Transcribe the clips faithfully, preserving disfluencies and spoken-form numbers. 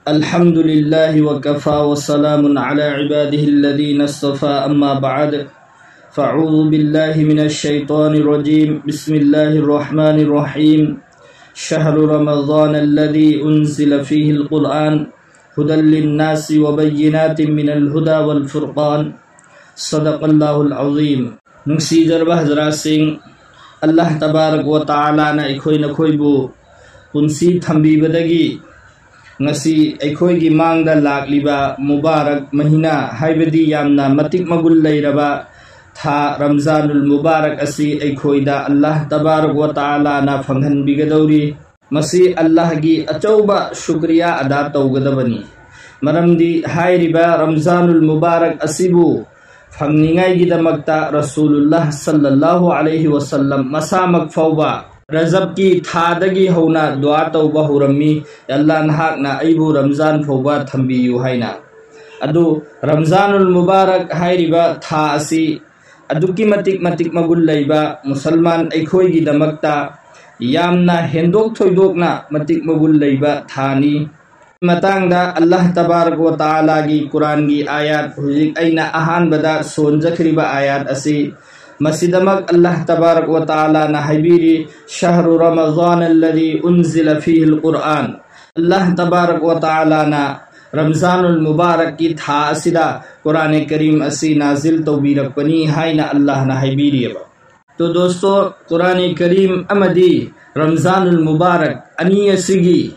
الحمد لله وكفى وسلام على عباده الذين اصطفى، أما بعد، فأعوذ بالله من الشيطان الرجيم. بسم الله الرحمن الرحيم. شهر رمضان الذي أنزل فيه القرآن هدى للناس وبينات من الهدى والفرقان. صدق الله العظيم. ꯅꯨꯡꯁꯤꯖꯔꯕ ꯍꯖꯔꯥꯠꯁꯤꯡ, ꯑꯜꯂꯥꯍ ꯇꯕꯥꯔꯛ ꯋ ꯇꯥꯂꯥꯅ ꯑꯩꯈꯣꯏ ꯅꯈꯣꯏꯕꯨ ꯄꯨꯟꯁꯤ ꯊꯝꯕꯤꯕꯗꯒꯤ ꯉꯁꯤ ꯑꯩꯈꯣꯏꯒꯤ ꯃꯥꯡꯗ ꯂꯥꯛꯂꯤꯕ ꯃꯨꯕꯥꯔꯛ ꯃꯍꯤꯅꯥ, ꯍꯥꯏꯕꯗꯤ ꯌꯥꯝꯅ ꯃꯇꯤꯛ ꯃꯒꯨꯟ ꯂꯩꯔꯕ ꯊꯥ ꯔꯝꯖꯥꯅꯨꯜ ꯃꯨꯕꯥꯔꯛ ꯑꯁꯤ ꯑꯩꯈꯣꯏꯗ ꯑꯜꯂꯥꯍ ꯇꯕꯥꯔꯛ ꯋ ꯇꯥꯂꯥꯅ ꯐꯪꯍꯟꯕꯤꯒꯗꯧꯔꯤ꯫ ꯃꯁꯤ ꯑꯜꯂꯥꯍꯒꯤ ꯑꯆꯧꯕ ꯁꯨꯀ꯭ꯔꯤꯌꯥ ꯑꯗꯥ ꯇꯧꯒꯗꯕꯅꯤ, ꯃꯔꯝꯗꯤ ꯍꯥꯏꯔꯤꯕ ꯔꯝꯖꯥꯅꯨꯜ ꯃꯨꯕꯥꯔꯛ ꯑꯁꯤꯕꯨ ꯐꯪꯅꯤꯡꯉꯥꯏꯒꯤꯗꯃꯛꯇ ꯔꯁꯨꯂꯨꯜꯂꯥꯍ ꯁꯜꯂꯜꯂꯥꯍꯨ ꯑꯂꯩꯍꯤ ꯋꯁꯜꯂꯝ ꯃꯁꯥꯃꯛ ꯐꯥꯎꯕ ꯔꯖꯕꯀꯤ ꯊꯥꯗꯒꯤ ꯍꯧꯅ ꯗꯨꯋꯥ ꯇꯧꯕ ꯍꯧꯔꯝꯃꯤ, "ꯑꯜꯂꯥꯍ, ꯅꯍꯥꯛꯅ ꯑꯩꯕꯨ ꯔꯝꯖꯥꯟ ꯐꯥꯎꯕ ꯊꯝꯕꯤꯌꯨ" ꯍꯥꯏꯅ꯫ ꯑꯗꯨ ꯔꯝꯖꯥꯅꯨꯜ ꯃꯨꯕꯥꯔꯛ ꯍꯥꯏꯔꯤꯕ ꯊꯥ ꯑꯁꯤ ꯑꯗꯨꯛꯀꯤ ꯃꯇꯤꯛ, ꯃꯇꯤꯛ ꯃꯒꯨꯟ ꯂꯩꯕ, ꯃꯨꯁꯜꯃꯥꯟ ꯑꯩꯈꯣꯏꯒꯤꯗꯃꯛꯇ ꯌꯥꯝꯅ ꯍꯦꯟꯗꯣꯛ ꯊꯣꯏꯗꯣꯛꯅ ꯃꯇꯤꯛ ꯃꯒꯨꯟ ꯂꯩꯕ ꯊꯥꯅꯤ꯫ ꯃꯇꯥꯡꯗ ꯑꯜꯂꯥꯍ ꯇꯕꯥꯔꯛ ꯋ ꯇꯥꯂꯥꯒꯤ ꯀꯨꯔꯥꯟꯒꯤ ꯑꯥꯌꯥꯠ ꯍꯧꯖꯤꯛ ꯑꯩꯅ ꯑꯍꯥꯟꯕꯗ ꯁꯣꯟꯖꯈ꯭ꯔꯤꯕ ꯑꯥꯌꯥꯠ ꯑꯁꯤ, ꯃꯁꯤꯗꯃꯛ ꯑꯜꯂꯥꯍ ꯇꯕꯥꯔꯛ ꯋ ꯇꯥꯂꯥꯅ ꯍꯥꯏꯕꯤꯔꯤ, "شهر رمضان الذي أنزل فيه القرآن"꯫ ꯑꯜꯂꯥꯍ ꯇꯕꯥꯔꯛ ꯋ ꯇꯥꯂꯥꯅ ꯔꯝꯖꯥꯅꯨꯜ ꯃꯨꯕꯥꯔꯛꯀꯤ ꯊꯥ ꯑꯁꯤꯗ ꯀꯨꯔꯥꯟ ꯀꯔꯤꯝ ꯑꯁꯤ ꯅꯥꯖꯤꯜ ꯇꯧꯕꯤꯔꯛꯄꯅꯤ ꯍꯥꯏꯅ ꯑꯜꯂꯥꯍꯅ ꯍꯥꯏꯕꯤꯔꯤꯑꯕ꯫ ꯇꯣ ꯗꯣꯁꯇꯣ, ꯀꯨꯔꯥꯟ ꯀꯔꯤꯝ ꯑꯃꯗꯤ ꯔꯝꯖꯥꯅꯨꯜ ꯃꯨꯕꯥꯔꯛ ꯑꯅꯤ ꯑꯁꯤꯒꯤ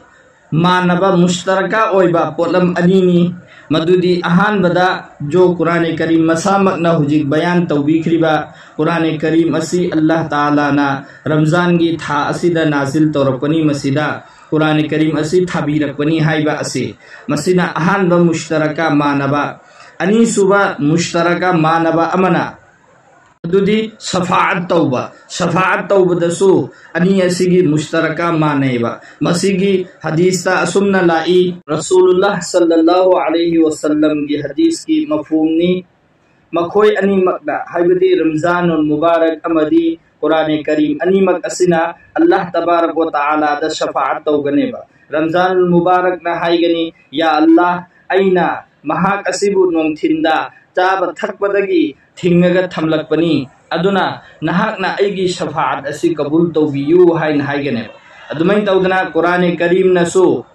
ꯃꯥꯟꯅꯕ, ꯃꯨꯁꯇꯔꯀꯥ ꯑꯣꯏꯕ ꯄꯣꯠꯂꯝ ꯑꯅꯤꯅꯤ꯫ ꯃꯗꯨꯗꯤ ꯑꯍꯥꯟꯕꯗ, ꯖꯣ ꯀꯨꯔꯥꯟ ꯀꯔꯤꯝ ꯃꯁꯥꯃꯛꯅ ꯍꯧꯖꯤꯛ ꯕꯌꯥꯟ ꯇꯧꯕꯤꯈ꯭ꯔꯤꯕ ꯀꯨꯔꯥꯟ ꯀꯔꯤꯝ ꯑꯁꯤ ꯑꯜꯂꯥꯍ ꯇꯥꯂꯥꯅ ꯔꯝꯖꯥꯟꯒꯤ ꯊꯥ ꯑꯁꯤꯗ ꯅꯥꯖꯤꯜ ꯇꯧꯔꯛꯄꯅꯤ, ꯃꯁꯤꯗ ꯀꯨꯔꯥꯟ ꯀꯔꯤꯝ ꯑꯁꯤ ꯊꯥꯕꯤꯔꯛꯄꯅꯤ ꯍꯥꯏꯕ ꯑꯁꯤ꯫ ꯃꯁꯤꯅ ꯑꯍꯥꯟꯕ ꯃꯨꯁꯇꯔꯀꯥ ꯃꯥꯟꯅꯕ꯫ ꯑꯅꯤꯁꯨꯕ ꯃꯨꯁꯇꯔꯀꯥ ꯃꯥꯟꯅꯕ ꯑꯃꯅ ꯑꯗꯨꯗꯤ ꯁꯐꯥꯑꯠ ꯇꯧꯕ꯫ ꯁꯐꯥꯑꯠ ꯇꯧꯕꯗꯁꯨ ꯑꯅꯤ ꯑꯁꯤꯒꯤ ꯃꯨꯁꯇꯔꯀꯥ ꯃꯥꯟꯅꯩꯕ꯫ ꯃꯁꯤꯒꯤ ꯍꯗꯤꯁꯇ ꯑꯁꯨꯝꯅ ꯂꯥꯛꯏ, ꯔꯁꯨꯂꯨꯜꯂꯥꯍ ꯁꯜꯂꯜꯂꯥꯍꯨ ꯑꯂꯩꯍꯤ ꯋꯁꯜꯂꯝꯒꯤ ꯍꯗꯤꯁꯀꯤ ꯃꯐꯍꯨꯝꯅꯤ, ꯃꯈꯣꯏ ꯑꯅꯤꯃꯛꯅ, ꯍꯥꯏꯕꯗꯤ ꯔꯝꯖꯥꯅꯨꯜ ꯃꯨꯕꯥꯔꯛ ꯑꯃꯗꯤ ꯀꯨꯔꯥꯅꯦ ꯀꯔꯤꯝ ꯑꯅꯤꯃꯛ ꯑꯁꯤꯅ ꯑꯜꯂꯥꯍ ꯇꯕꯥꯔꯛ ꯋꯥ ꯇꯥꯂꯥꯗ ꯁꯐꯥꯑꯠ ꯇꯧꯒꯅꯦꯕ꯫ ꯔꯝꯖꯥꯟ ꯃꯨꯕꯥꯔꯛꯅ ꯍꯥꯏꯒꯅꯤ, "ꯌꯥ ꯑꯜꯂꯥꯍ, ꯑꯩꯅ ꯃꯍꯥꯛ ꯑꯁꯤꯕꯨ ꯅꯨꯡꯊꯤꯟꯗ ꯆꯥꯕ ꯊꯛꯄꯗꯒꯤ ꯊꯤꯡꯉꯒ ꯊꯝꯂꯛꯄꯅꯤ, ꯑꯗꯨꯅ ꯅꯍꯥꯛꯅ ꯑꯩꯒꯤ ꯁꯐꯥꯑꯠ ꯑꯁꯤ ꯀꯕꯨꯜ ꯇꯧꯕꯤꯌꯨ" ꯍꯥꯏꯅ ꯍꯥꯏꯒꯅꯦꯕ꯫ ꯑꯗꯨꯃꯥꯏꯅ ꯇꯧꯗꯅ ꯀꯨꯔꯥꯅꯦ ꯀꯔꯤꯝꯅꯁꯨ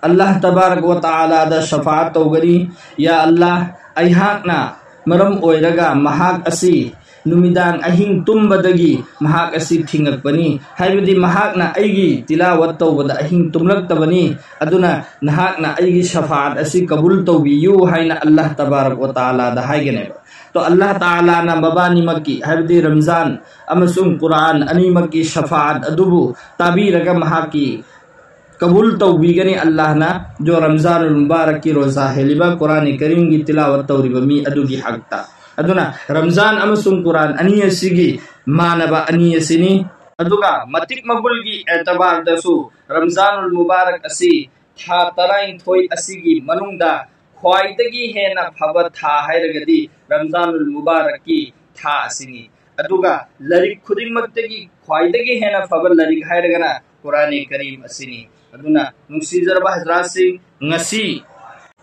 ꯑꯜꯂꯥꯍ ꯇꯕꯥꯔꯛ ꯋꯥ ꯇꯥꯂꯥꯗ ꯁꯐꯥꯑꯠ ꯇꯧꯒꯅꯤ, "ꯌꯥ ꯑꯜꯂꯥꯍ, ꯑꯩꯍꯥꯛꯅ ꯃꯔꯝ ꯑꯣꯏꯔꯒ ꯃꯍꯥꯛ ꯑꯁꯤ ꯅꯨꯃꯤꯗꯥꯡ ꯑꯍꯤꯡ ꯇꯨꯝꯕꯗꯒꯤ ꯃꯍꯥꯛ ꯑꯁꯤ ꯊꯤꯡꯉꯛꯄꯅꯤ, ꯍꯥꯏꯕꯗꯤ ꯃꯍꯥꯛꯅ ꯑꯩꯒꯤ ꯇꯤꯂꯥꯋꯠ ꯇꯧꯕꯗ ꯑꯍꯤꯡ ꯇꯨꯝꯂꯛꯇꯕꯅꯤ, ꯑꯗꯨꯅ ꯅꯍꯥꯛꯅ ꯑꯩꯒꯤ ꯁꯐꯥꯑꯠ ꯑꯁꯤ ꯀꯕꯨꯜ ꯇꯧꯕꯤꯌꯨ" ꯍꯥꯏꯅ ꯑꯜꯂꯥꯍ ꯇꯕꯥꯔꯛ ꯋꯥ ꯇꯥꯂꯥꯗ ꯍꯥꯏꯒꯅꯦꯕ꯫ ꯇꯣ ꯑꯜꯂꯥꯍ ꯇꯥꯂꯥꯅ ꯃꯕꯥꯅꯤꯃꯛꯀꯤ, ꯍꯥꯏꯕꯗꯤ ꯔꯝꯖꯥꯟ ꯑꯃꯁꯨꯡ ꯀꯨꯔꯥꯟ ꯑꯅꯤꯃꯛꯀꯤ ꯁꯐꯥꯑꯠ ꯑꯗꯨꯕꯨ ꯇꯥꯕꯤꯔꯒ ꯃꯍꯥꯛꯀꯤ ꯀꯕꯨꯜ ꯇꯧꯕꯤꯒꯅꯤ ꯑꯜꯂꯥꯍꯅ, ꯖꯣ ꯔꯝꯖꯥꯅꯨꯜ ꯃꯨꯕꯥꯔꯛꯀꯤ ꯔꯣꯖꯥ ꯍꯦꯜꯂꯤꯕ, ꯀꯨꯔꯥꯅꯦ ꯀꯔꯤꯝꯒꯤ ꯇꯤꯂꯥꯋꯠ ꯇꯧꯔꯤꯕ ꯃꯤ ꯑꯗꯨꯒꯤ ꯍꯛꯇ꯫ ꯑꯗꯨꯅ ꯔꯝꯖꯥꯟ ꯑꯃꯁꯨꯡ ꯀꯨꯔꯥꯟ ꯑꯅꯤ ꯑꯁꯤꯒꯤ ꯃꯥꯟꯅꯕ ꯑꯅꯤ ꯑꯁꯤꯅꯤ꯫ ꯑꯗꯨꯒ ꯃꯇꯤꯛ ꯃꯒꯨꯜꯒꯤ ꯑꯦꯇꯕꯥꯔꯗꯁꯨ ꯔꯝꯖꯥꯅꯨꯜ ꯃꯨꯕꯥꯔꯛ ꯑꯁꯤ ꯊꯥ ꯇꯔꯥꯅꯤꯊꯣꯏ ꯑꯁꯤꯒꯤ ꯃꯅꯨꯡꯗ ꯈ꯭ꯋꯥꯏꯗꯒꯤ ꯍꯦꯟꯅ ꯐꯕ ꯊꯥ ꯍꯥꯏꯔꯒꯗꯤ ꯔꯝꯖꯥꯅꯨꯜ ꯃꯨꯕꯥꯔꯛꯀꯤ ꯊꯥ ꯑꯁꯤꯅꯤ꯫ ꯑꯗꯨꯒ ꯂꯥꯏꯔꯤꯛ ꯈꯨꯗꯤꯡꯃꯛꯇꯒꯤ ꯈ꯭ꯋꯥꯏꯗꯒꯤ ꯍꯦꯟꯅ ꯐꯕ ꯂꯥꯏꯔꯤꯛ ꯍꯥꯏꯔꯒꯅ ꯀꯨꯔꯥꯅꯦ ꯀꯔꯤꯝ ꯑꯁꯤꯅꯤ꯫ ꯑꯗꯨꯅ ꯅꯨꯡꯁꯤꯖꯔꯕ ꯍꯖꯔꯥꯠꯁꯤꯡ, ꯉꯁꯤ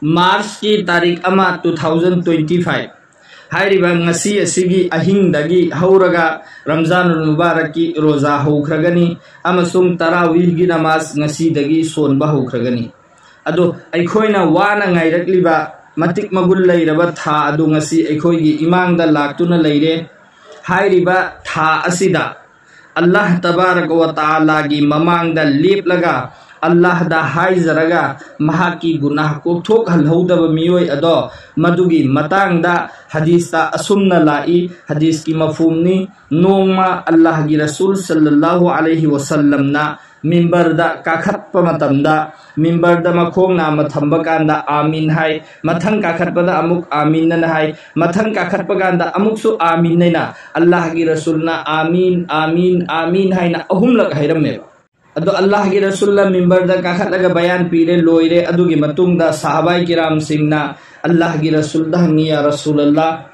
ꯃꯥꯔꯆꯀꯤ ꯇꯥꯔꯤꯛ ꯑꯃ, two thousand twenty five ꯍꯥꯏꯔꯤꯕ ꯉꯁꯤ ꯑꯁꯤꯒꯤ ꯑꯍꯤꯡꯗꯒꯤ ꯍꯧꯔꯒ ꯔꯝꯖꯥꯅꯨꯜ ꯃꯨꯕꯥꯔꯛꯀꯤ ꯔꯣꯖꯥ ꯍꯧꯈ꯭ꯔꯒꯅꯤ ꯑꯃꯁꯨꯡ ꯇꯔꯥꯋꯤꯍꯒꯤ ꯅꯃꯥꯖ ꯉꯁꯤꯗꯒꯤ ꯁꯣꯟꯕ ꯍꯧꯈ꯭ꯔꯒꯅꯤ꯫ ꯑꯗꯣ ꯑꯩꯈꯣꯏꯅ ꯋꯥꯅ ꯉꯥꯏꯔꯛꯂꯤꯕ ꯃꯇꯤꯛ ꯃꯒꯨꯟ ꯂꯩꯔꯕ ꯊꯥ ꯑꯗꯨ ꯉꯁꯤ ꯑꯩꯈꯣꯏꯒꯤ ꯏꯃꯥꯡꯗ ꯂꯥꯛꯇꯨꯅ ꯂꯩꯔꯦ꯫ ꯍꯥꯏꯔꯤꯕ ꯊꯥ ꯑꯁꯤꯗ ꯑꯜꯂꯥꯍ ꯇꯕꯥꯔꯛ ꯋꯥ ꯇꯥꯂꯥꯒꯤ ꯃꯃꯥꯡꯗ ꯂꯦꯞꯂꯒ ꯑꯜꯂꯥꯍꯗ ꯍꯥꯏꯖꯔꯒ ꯃꯍꯥꯛꯀꯤ ꯒꯨꯅꯥꯍ ꯀꯣꯛꯊꯣꯛꯍꯜꯍꯧꯗꯕ ꯃꯤꯑꯣꯏ ꯑꯗꯣ, ꯃꯗꯨꯒꯤ ꯃꯇꯥꯡꯗ ꯍꯗꯤꯁꯇ ꯑꯁꯨꯝꯅ ꯂꯥꯛꯏ, ꯍꯗꯤꯁꯀꯤ ꯃꯐꯨꯝꯅꯤ, ꯅꯣꯡꯃ ꯑꯜꯂꯥꯍꯒꯤ ꯔꯁꯨꯜ ꯁꯜꯂꯜꯂꯥꯍꯨ ꯑꯂꯩꯍꯤ ꯋꯥꯁꯜꯂꯝꯅ ꯃꯤꯝꯕꯔꯗ ꯀꯥꯈꯠꯄ ꯃꯇꯝꯗ, ꯃꯤꯝꯕꯔꯗ ꯃꯈꯣꯡ ꯅꯥꯝꯃ ꯊꯝꯕ ꯀꯥꯟꯗ "ꯑꯥꯃꯤꯟ" ꯍꯥꯏ, ꯃꯊꯪ ꯀꯥꯈꯠꯄꯗ ꯑꯃꯨꯛ "ꯑꯥꯃꯤꯟ" ꯑꯅ ꯍꯥꯏ, ꯃꯊꯪ ꯀꯥꯈꯠꯄ ꯀꯥꯟꯗ ꯑꯃꯨꯛꯁꯨ "ꯑꯥꯃꯤꯟ" ꯍꯥꯏꯅ ꯑꯜꯂꯥꯍꯒꯤ ꯔꯁꯨꯜꯅ "ꯑꯥꯃꯤꯟ, ꯑꯥꯃꯤꯟ, ꯑꯥꯃꯤꯟ" ꯍꯥꯏꯅ ꯑꯍꯨꯝꯂꯛ ꯍꯥꯏꯔꯝꯃꯦꯕ꯫ ꯑꯗꯣ ꯑꯜꯂꯥꯍꯒꯤ ꯔꯁꯨꯜꯅ ꯃꯤꯝꯕꯔꯗ ꯀꯥꯈꯠꯂꯒ ꯕꯌꯥꯟ ꯄꯤꯔꯦ, ꯂꯣꯏꯔꯦ꯫ ꯑꯗꯨꯒꯤ ꯃꯇꯨꯡꯗ ꯁꯍꯥꯕꯥꯏ ꯀꯤꯔꯥꯝꯁꯤꯡꯅ ꯑꯜꯂꯥꯍꯒꯤ ꯔꯁꯨꯜꯗ ꯍꯪꯉꯤ, "ꯌꯥ ꯔꯁꯨꯜ ꯑꯜꯂꯥꯍ,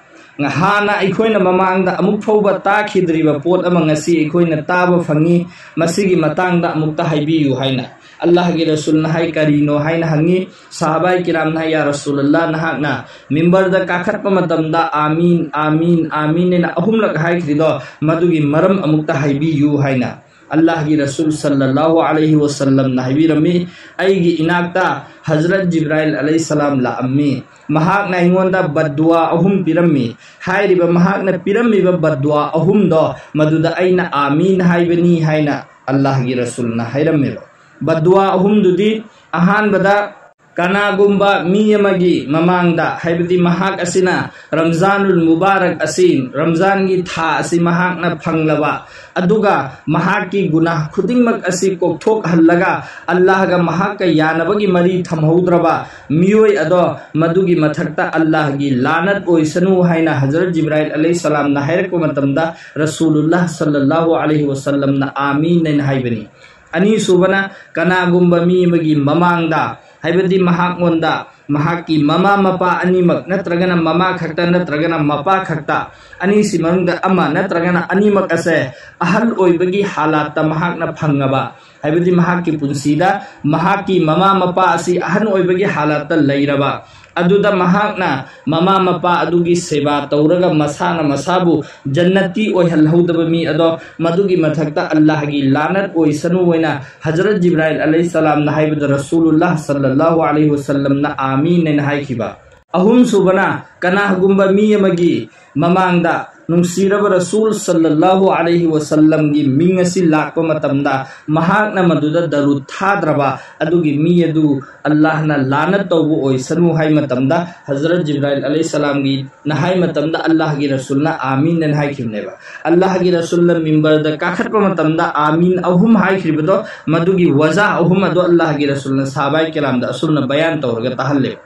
ꯍꯥꯟꯅ ꯑꯩꯈꯣꯏꯅ ꯃꯃꯥꯡꯗ ꯑꯃꯨꯛ ꯐꯥꯎꯕ ꯇꯥꯈꯤꯗ꯭ꯔꯤꯕ ꯄꯣꯠ ꯑꯃ ꯉꯁꯤ ꯑꯩꯈꯣꯏꯅ ꯇꯥꯕ ꯐꯪꯉꯤ, ꯃꯁꯤꯒꯤ ꯃꯇꯥꯡꯗ ꯑꯃꯨꯛꯇ ꯍꯥꯏꯕꯤꯌꯨ ꯍꯥꯏꯅ꯫ ꯑꯜꯂꯥꯍꯒꯤ ꯔꯁꯨꯜꯅ ꯍꯥꯏ, ꯀꯔꯤꯅꯣ ꯍꯥꯏꯅ ꯍꯪꯉꯤ꯫ ꯁꯍꯥꯕꯥꯏ ꯀꯤꯔꯥꯝꯅ ꯍꯥꯏ, ꯌꯥ ꯔꯁꯨꯂꯜꯂꯥ, ꯅꯍꯥꯛꯅ ꯃꯤꯝꯕꯔꯗ ꯀꯥꯈꯠꯄ ꯃꯇꯝꯗ "ꯑꯥꯃꯤꯟ, ꯑꯥꯃꯤꯟ, ꯑꯥꯃꯤꯟ" ꯍꯥꯏꯅ ꯑꯍꯨꯝꯂꯛ ꯍꯥꯏꯈ꯭ꯔꯤꯗꯣ, ꯃꯗꯨꯒꯤ ꯃꯔꯝ ꯑꯃꯨꯛꯇ ꯍꯥꯏꯕꯤꯌꯨ ꯍꯥꯏꯅ꯫ ꯑꯜꯂꯥꯍꯒꯤ ꯔꯁꯨꯜ ꯁꯜꯂꯜꯂꯥꯍꯨ ꯑꯂꯩꯍꯤ ꯋꯁꯜꯂꯝꯅ ꯍꯥꯏꯕꯤꯔꯝꯃꯤ, ꯑꯩꯒꯤ ꯏꯅꯥꯛꯇ ꯍꯖꯔꯠ ꯖꯤꯕ꯭ꯔꯥꯏꯜ ꯑꯂꯩꯍꯤꯁꯁꯂꯥꯝ ꯂꯥꯛꯑꯝꯃꯤ꯫ ꯃꯍꯥꯛꯅ ꯑꯩꯉꯣꯟꯗ ꯕꯗꯗꯨꯋꯥ ꯑꯍꯨꯝ ꯄꯤꯔꯝꯃꯤ꯫ ꯍꯥꯏꯔꯤꯕ ꯃꯍꯥꯛꯅ ꯄꯤꯔꯝꯃꯤꯕ ꯕꯗꯗꯨꯋꯥ ꯑꯍꯨꯝꯗꯣ, ꯃꯗꯨꯗ ꯑꯩꯅ "ꯑꯥꯃꯤꯟ" ꯍꯥꯏꯕꯅꯤ ꯍꯥꯏꯅ ꯑꯜꯂꯥꯍꯒꯤ ꯔꯁꯨꯜꯅ ꯍꯥꯏꯔꯝꯃꯦꯕ꯫ ꯕꯗꯗꯨꯋꯥ ꯑꯍꯨꯝꯗꯨꯗꯤ, ꯑꯍꯥꯟꯕꯗ, ꯀꯅꯥꯒꯨꯝꯕ ꯃꯤ ꯑꯃꯒꯤ ꯃꯃꯥꯡꯗ, ꯍꯥꯏꯕꯗꯤ ꯃꯍꯥꯛ ꯑꯁꯤꯅ ꯔꯝꯖꯥꯅꯨꯜ ꯃꯨꯕꯥꯔꯛ ꯑꯁꯤ, ꯔꯝꯖꯥꯟꯒꯤ ꯊꯥ ꯑꯁꯤ ꯃꯍꯥꯛꯅ ꯐꯪꯂꯕ, ꯑꯗꯨꯒ ꯃꯍꯥꯛꯀꯤ ꯒꯨꯅꯥꯍ ꯈꯨꯗꯤꯡꯃꯛ ꯑꯁꯤ ꯀꯣꯛꯊꯣꯛꯍꯜꯂꯒ ꯑꯜꯂꯥꯍꯒ ꯃꯍꯥꯛꯀ ꯌꯥꯅꯕꯒꯤ ꯃꯔꯤ ꯊꯝꯍꯧꯗ꯭ꯔꯕ ꯃꯤꯑꯣꯏ ꯑꯗꯣ, ꯃꯗꯨꯒꯤ ꯃꯊꯛꯇ ꯑꯜꯂꯥꯍꯒꯤ ꯂꯥꯅꯠ ꯑꯣꯏꯁꯅꯨ ꯍꯥꯏꯅ ꯍꯖꯔꯠ ꯖꯤꯕ꯭ꯔꯥꯏꯜ ꯑꯂꯩꯍꯤꯁꯁꯂꯥꯝꯅ ꯍꯥꯏꯔꯛꯄ ꯃꯇꯝꯗ, ꯔꯁꯨꯂꯨꯜꯂꯥꯍ ꯁꯜꯂꯜꯂꯥꯍꯨ ꯑꯂꯩꯍꯤ ꯋꯁꯜꯂꯝꯅ "ꯑꯥꯃꯤꯟ" ꯍꯥꯏꯅ ꯍꯥꯏꯕꯅꯤ꯫ ꯑꯅꯤꯁꯨꯕꯅ, ꯀꯅꯥꯒꯨꯝꯕ ꯃꯤ ꯑꯃꯒꯤ ꯃꯃꯥꯡꯗ, ꯍꯥꯏꯕꯗꯤ ꯃꯍꯥꯛꯉꯣꯟꯗ ꯃꯍꯥꯛꯀꯤ ꯃꯃꯥ ꯃꯄꯥ ꯑꯅꯤꯃꯛ, ꯅꯠꯇ꯭ꯔꯒꯅ ꯃꯃꯥ ꯈꯛꯇ ꯅꯠꯇ꯭ꯔꯒꯅ ꯃꯄꯥ ꯈꯛꯇ, ꯑꯅꯤꯁꯤ ꯃꯅꯨꯡꯗ ꯑꯃ ꯅꯠꯇ꯭ꯔꯒꯅ ꯑꯅꯤꯃꯛ ꯑꯁꯦ ꯑꯍꯜ ꯑꯣꯏꯕꯒꯤ ꯍꯥꯂꯥꯠꯇ ꯃꯍꯥꯛꯅ ꯐꯪꯉꯕ, ꯍꯥꯏꯕꯗꯤ ꯃꯍꯥꯛꯀꯤ ꯄꯨꯟꯁꯤꯗ ꯃꯍꯥꯛꯀꯤ ꯃꯃꯥ ꯃꯄꯥ ꯑꯁꯤ ꯑꯍꯟ ꯑꯣꯏꯕꯒꯤ ꯍꯥꯂꯥꯠꯇ ꯂꯩꯔꯕ, ꯑꯗꯨꯗ ꯃꯍꯥꯛꯅ ꯃꯃꯥ ꯃꯄꯥ ꯑꯗꯨꯒꯤ ꯁꯦꯕꯥ ꯇꯧꯔꯒ ꯃꯁꯥꯅ ꯃꯁꯥꯕꯨ ꯖꯟꯅꯇꯤ ꯑꯣꯏꯍꯜꯍꯧꯗꯕ ꯃꯤ ꯑꯗꯣ, ꯃꯗꯨꯒꯤ ꯃꯊꯛꯇ ꯑꯜꯂꯥꯍꯒꯤ ꯂꯥꯅꯠ ꯑꯣꯏꯁꯅꯨ ꯍꯥꯏꯅ ꯍꯖꯔꯠ ꯖꯤꯕ꯭ꯔꯥꯏꯜ ꯑꯂꯩꯍꯤꯁꯁꯂꯥꯝꯅ ꯍꯥꯏꯕꯗ ꯔꯁꯨꯂꯨꯜꯂꯥꯍ ꯁꯜꯂꯜꯂꯥꯍꯨ ꯑꯂꯩꯍꯤ ꯋꯁꯜꯂꯝꯅ "ꯑꯥꯃꯤꯟ" ꯍꯥꯏꯅ ꯍꯥꯏꯈꯤꯕ꯫ ꯑꯍꯨꯝꯁꯨꯕꯅ, ꯀꯅꯥꯒꯨꯝꯕ ꯃꯤ ꯑꯃꯒꯤ ꯃꯃꯥꯡꯗ ꯅꯨꯡꯁꯤꯔꯕ ꯔꯁꯨꯜ ꯁꯜꯂꯜꯂꯥꯍꯨ ꯑꯂꯩꯍꯤ ꯋꯁꯜꯂꯝꯒꯤ ꯃꯤꯡ ꯑꯁꯤ ꯂꯥꯛꯄ ꯃꯇꯝꯗ ꯃꯍꯥꯛꯅ ꯃꯗꯨꯗ ꯗꯔꯨꯗ ꯊꯥꯗ꯭ꯔꯕ, ꯑꯗꯨꯒꯤ ꯃꯤ ꯑꯗꯨ ꯑꯜꯂꯥꯍꯅ ꯂꯥꯅꯠ ꯇꯧꯕ ꯑꯣꯏꯁꯅꯨ ꯍꯥꯏ ꯃꯇꯝꯗ, ꯍꯖꯔꯠ ꯖꯤꯕ꯭ꯔꯥꯏꯜ ꯑꯂꯩꯍꯤꯁꯁꯂꯥꯝꯒꯤꯅ ꯍꯥꯏ ꯃꯇꯝꯗ, ꯑꯜꯂꯥꯍꯒꯤ ꯔꯁꯨꯜꯅ "ꯑꯥꯃꯤꯟ" ꯍꯥꯏꯅ ꯍꯥꯏꯈꯤꯕꯅꯦꯕ꯫ ꯑꯜꯂꯥꯍꯒꯤ ꯔꯁꯨꯜꯅ ꯃꯤꯝꯕꯔꯗ ꯀꯥꯈꯠꯄ ꯃꯇꯝꯗ "ꯑꯥꯃꯤꯟ" ꯑꯍꯨꯝ ꯍꯥꯏꯈ꯭ꯔꯤꯕꯗꯣ, ꯃꯗꯨꯒꯤ ꯋꯖꯥ ꯑꯍꯨꯝ ꯑꯗꯣ ꯑꯜꯂꯥꯍꯒꯤ ꯔꯁꯨꯜꯅ ꯁꯍꯥꯕꯥꯏ ꯀꯤꯔꯥꯝꯗ ꯑꯁꯨꯝꯅ ꯕꯌꯥꯟ ꯇꯧꯔꯒ ꯇꯥꯍꯜꯂꯦ꯫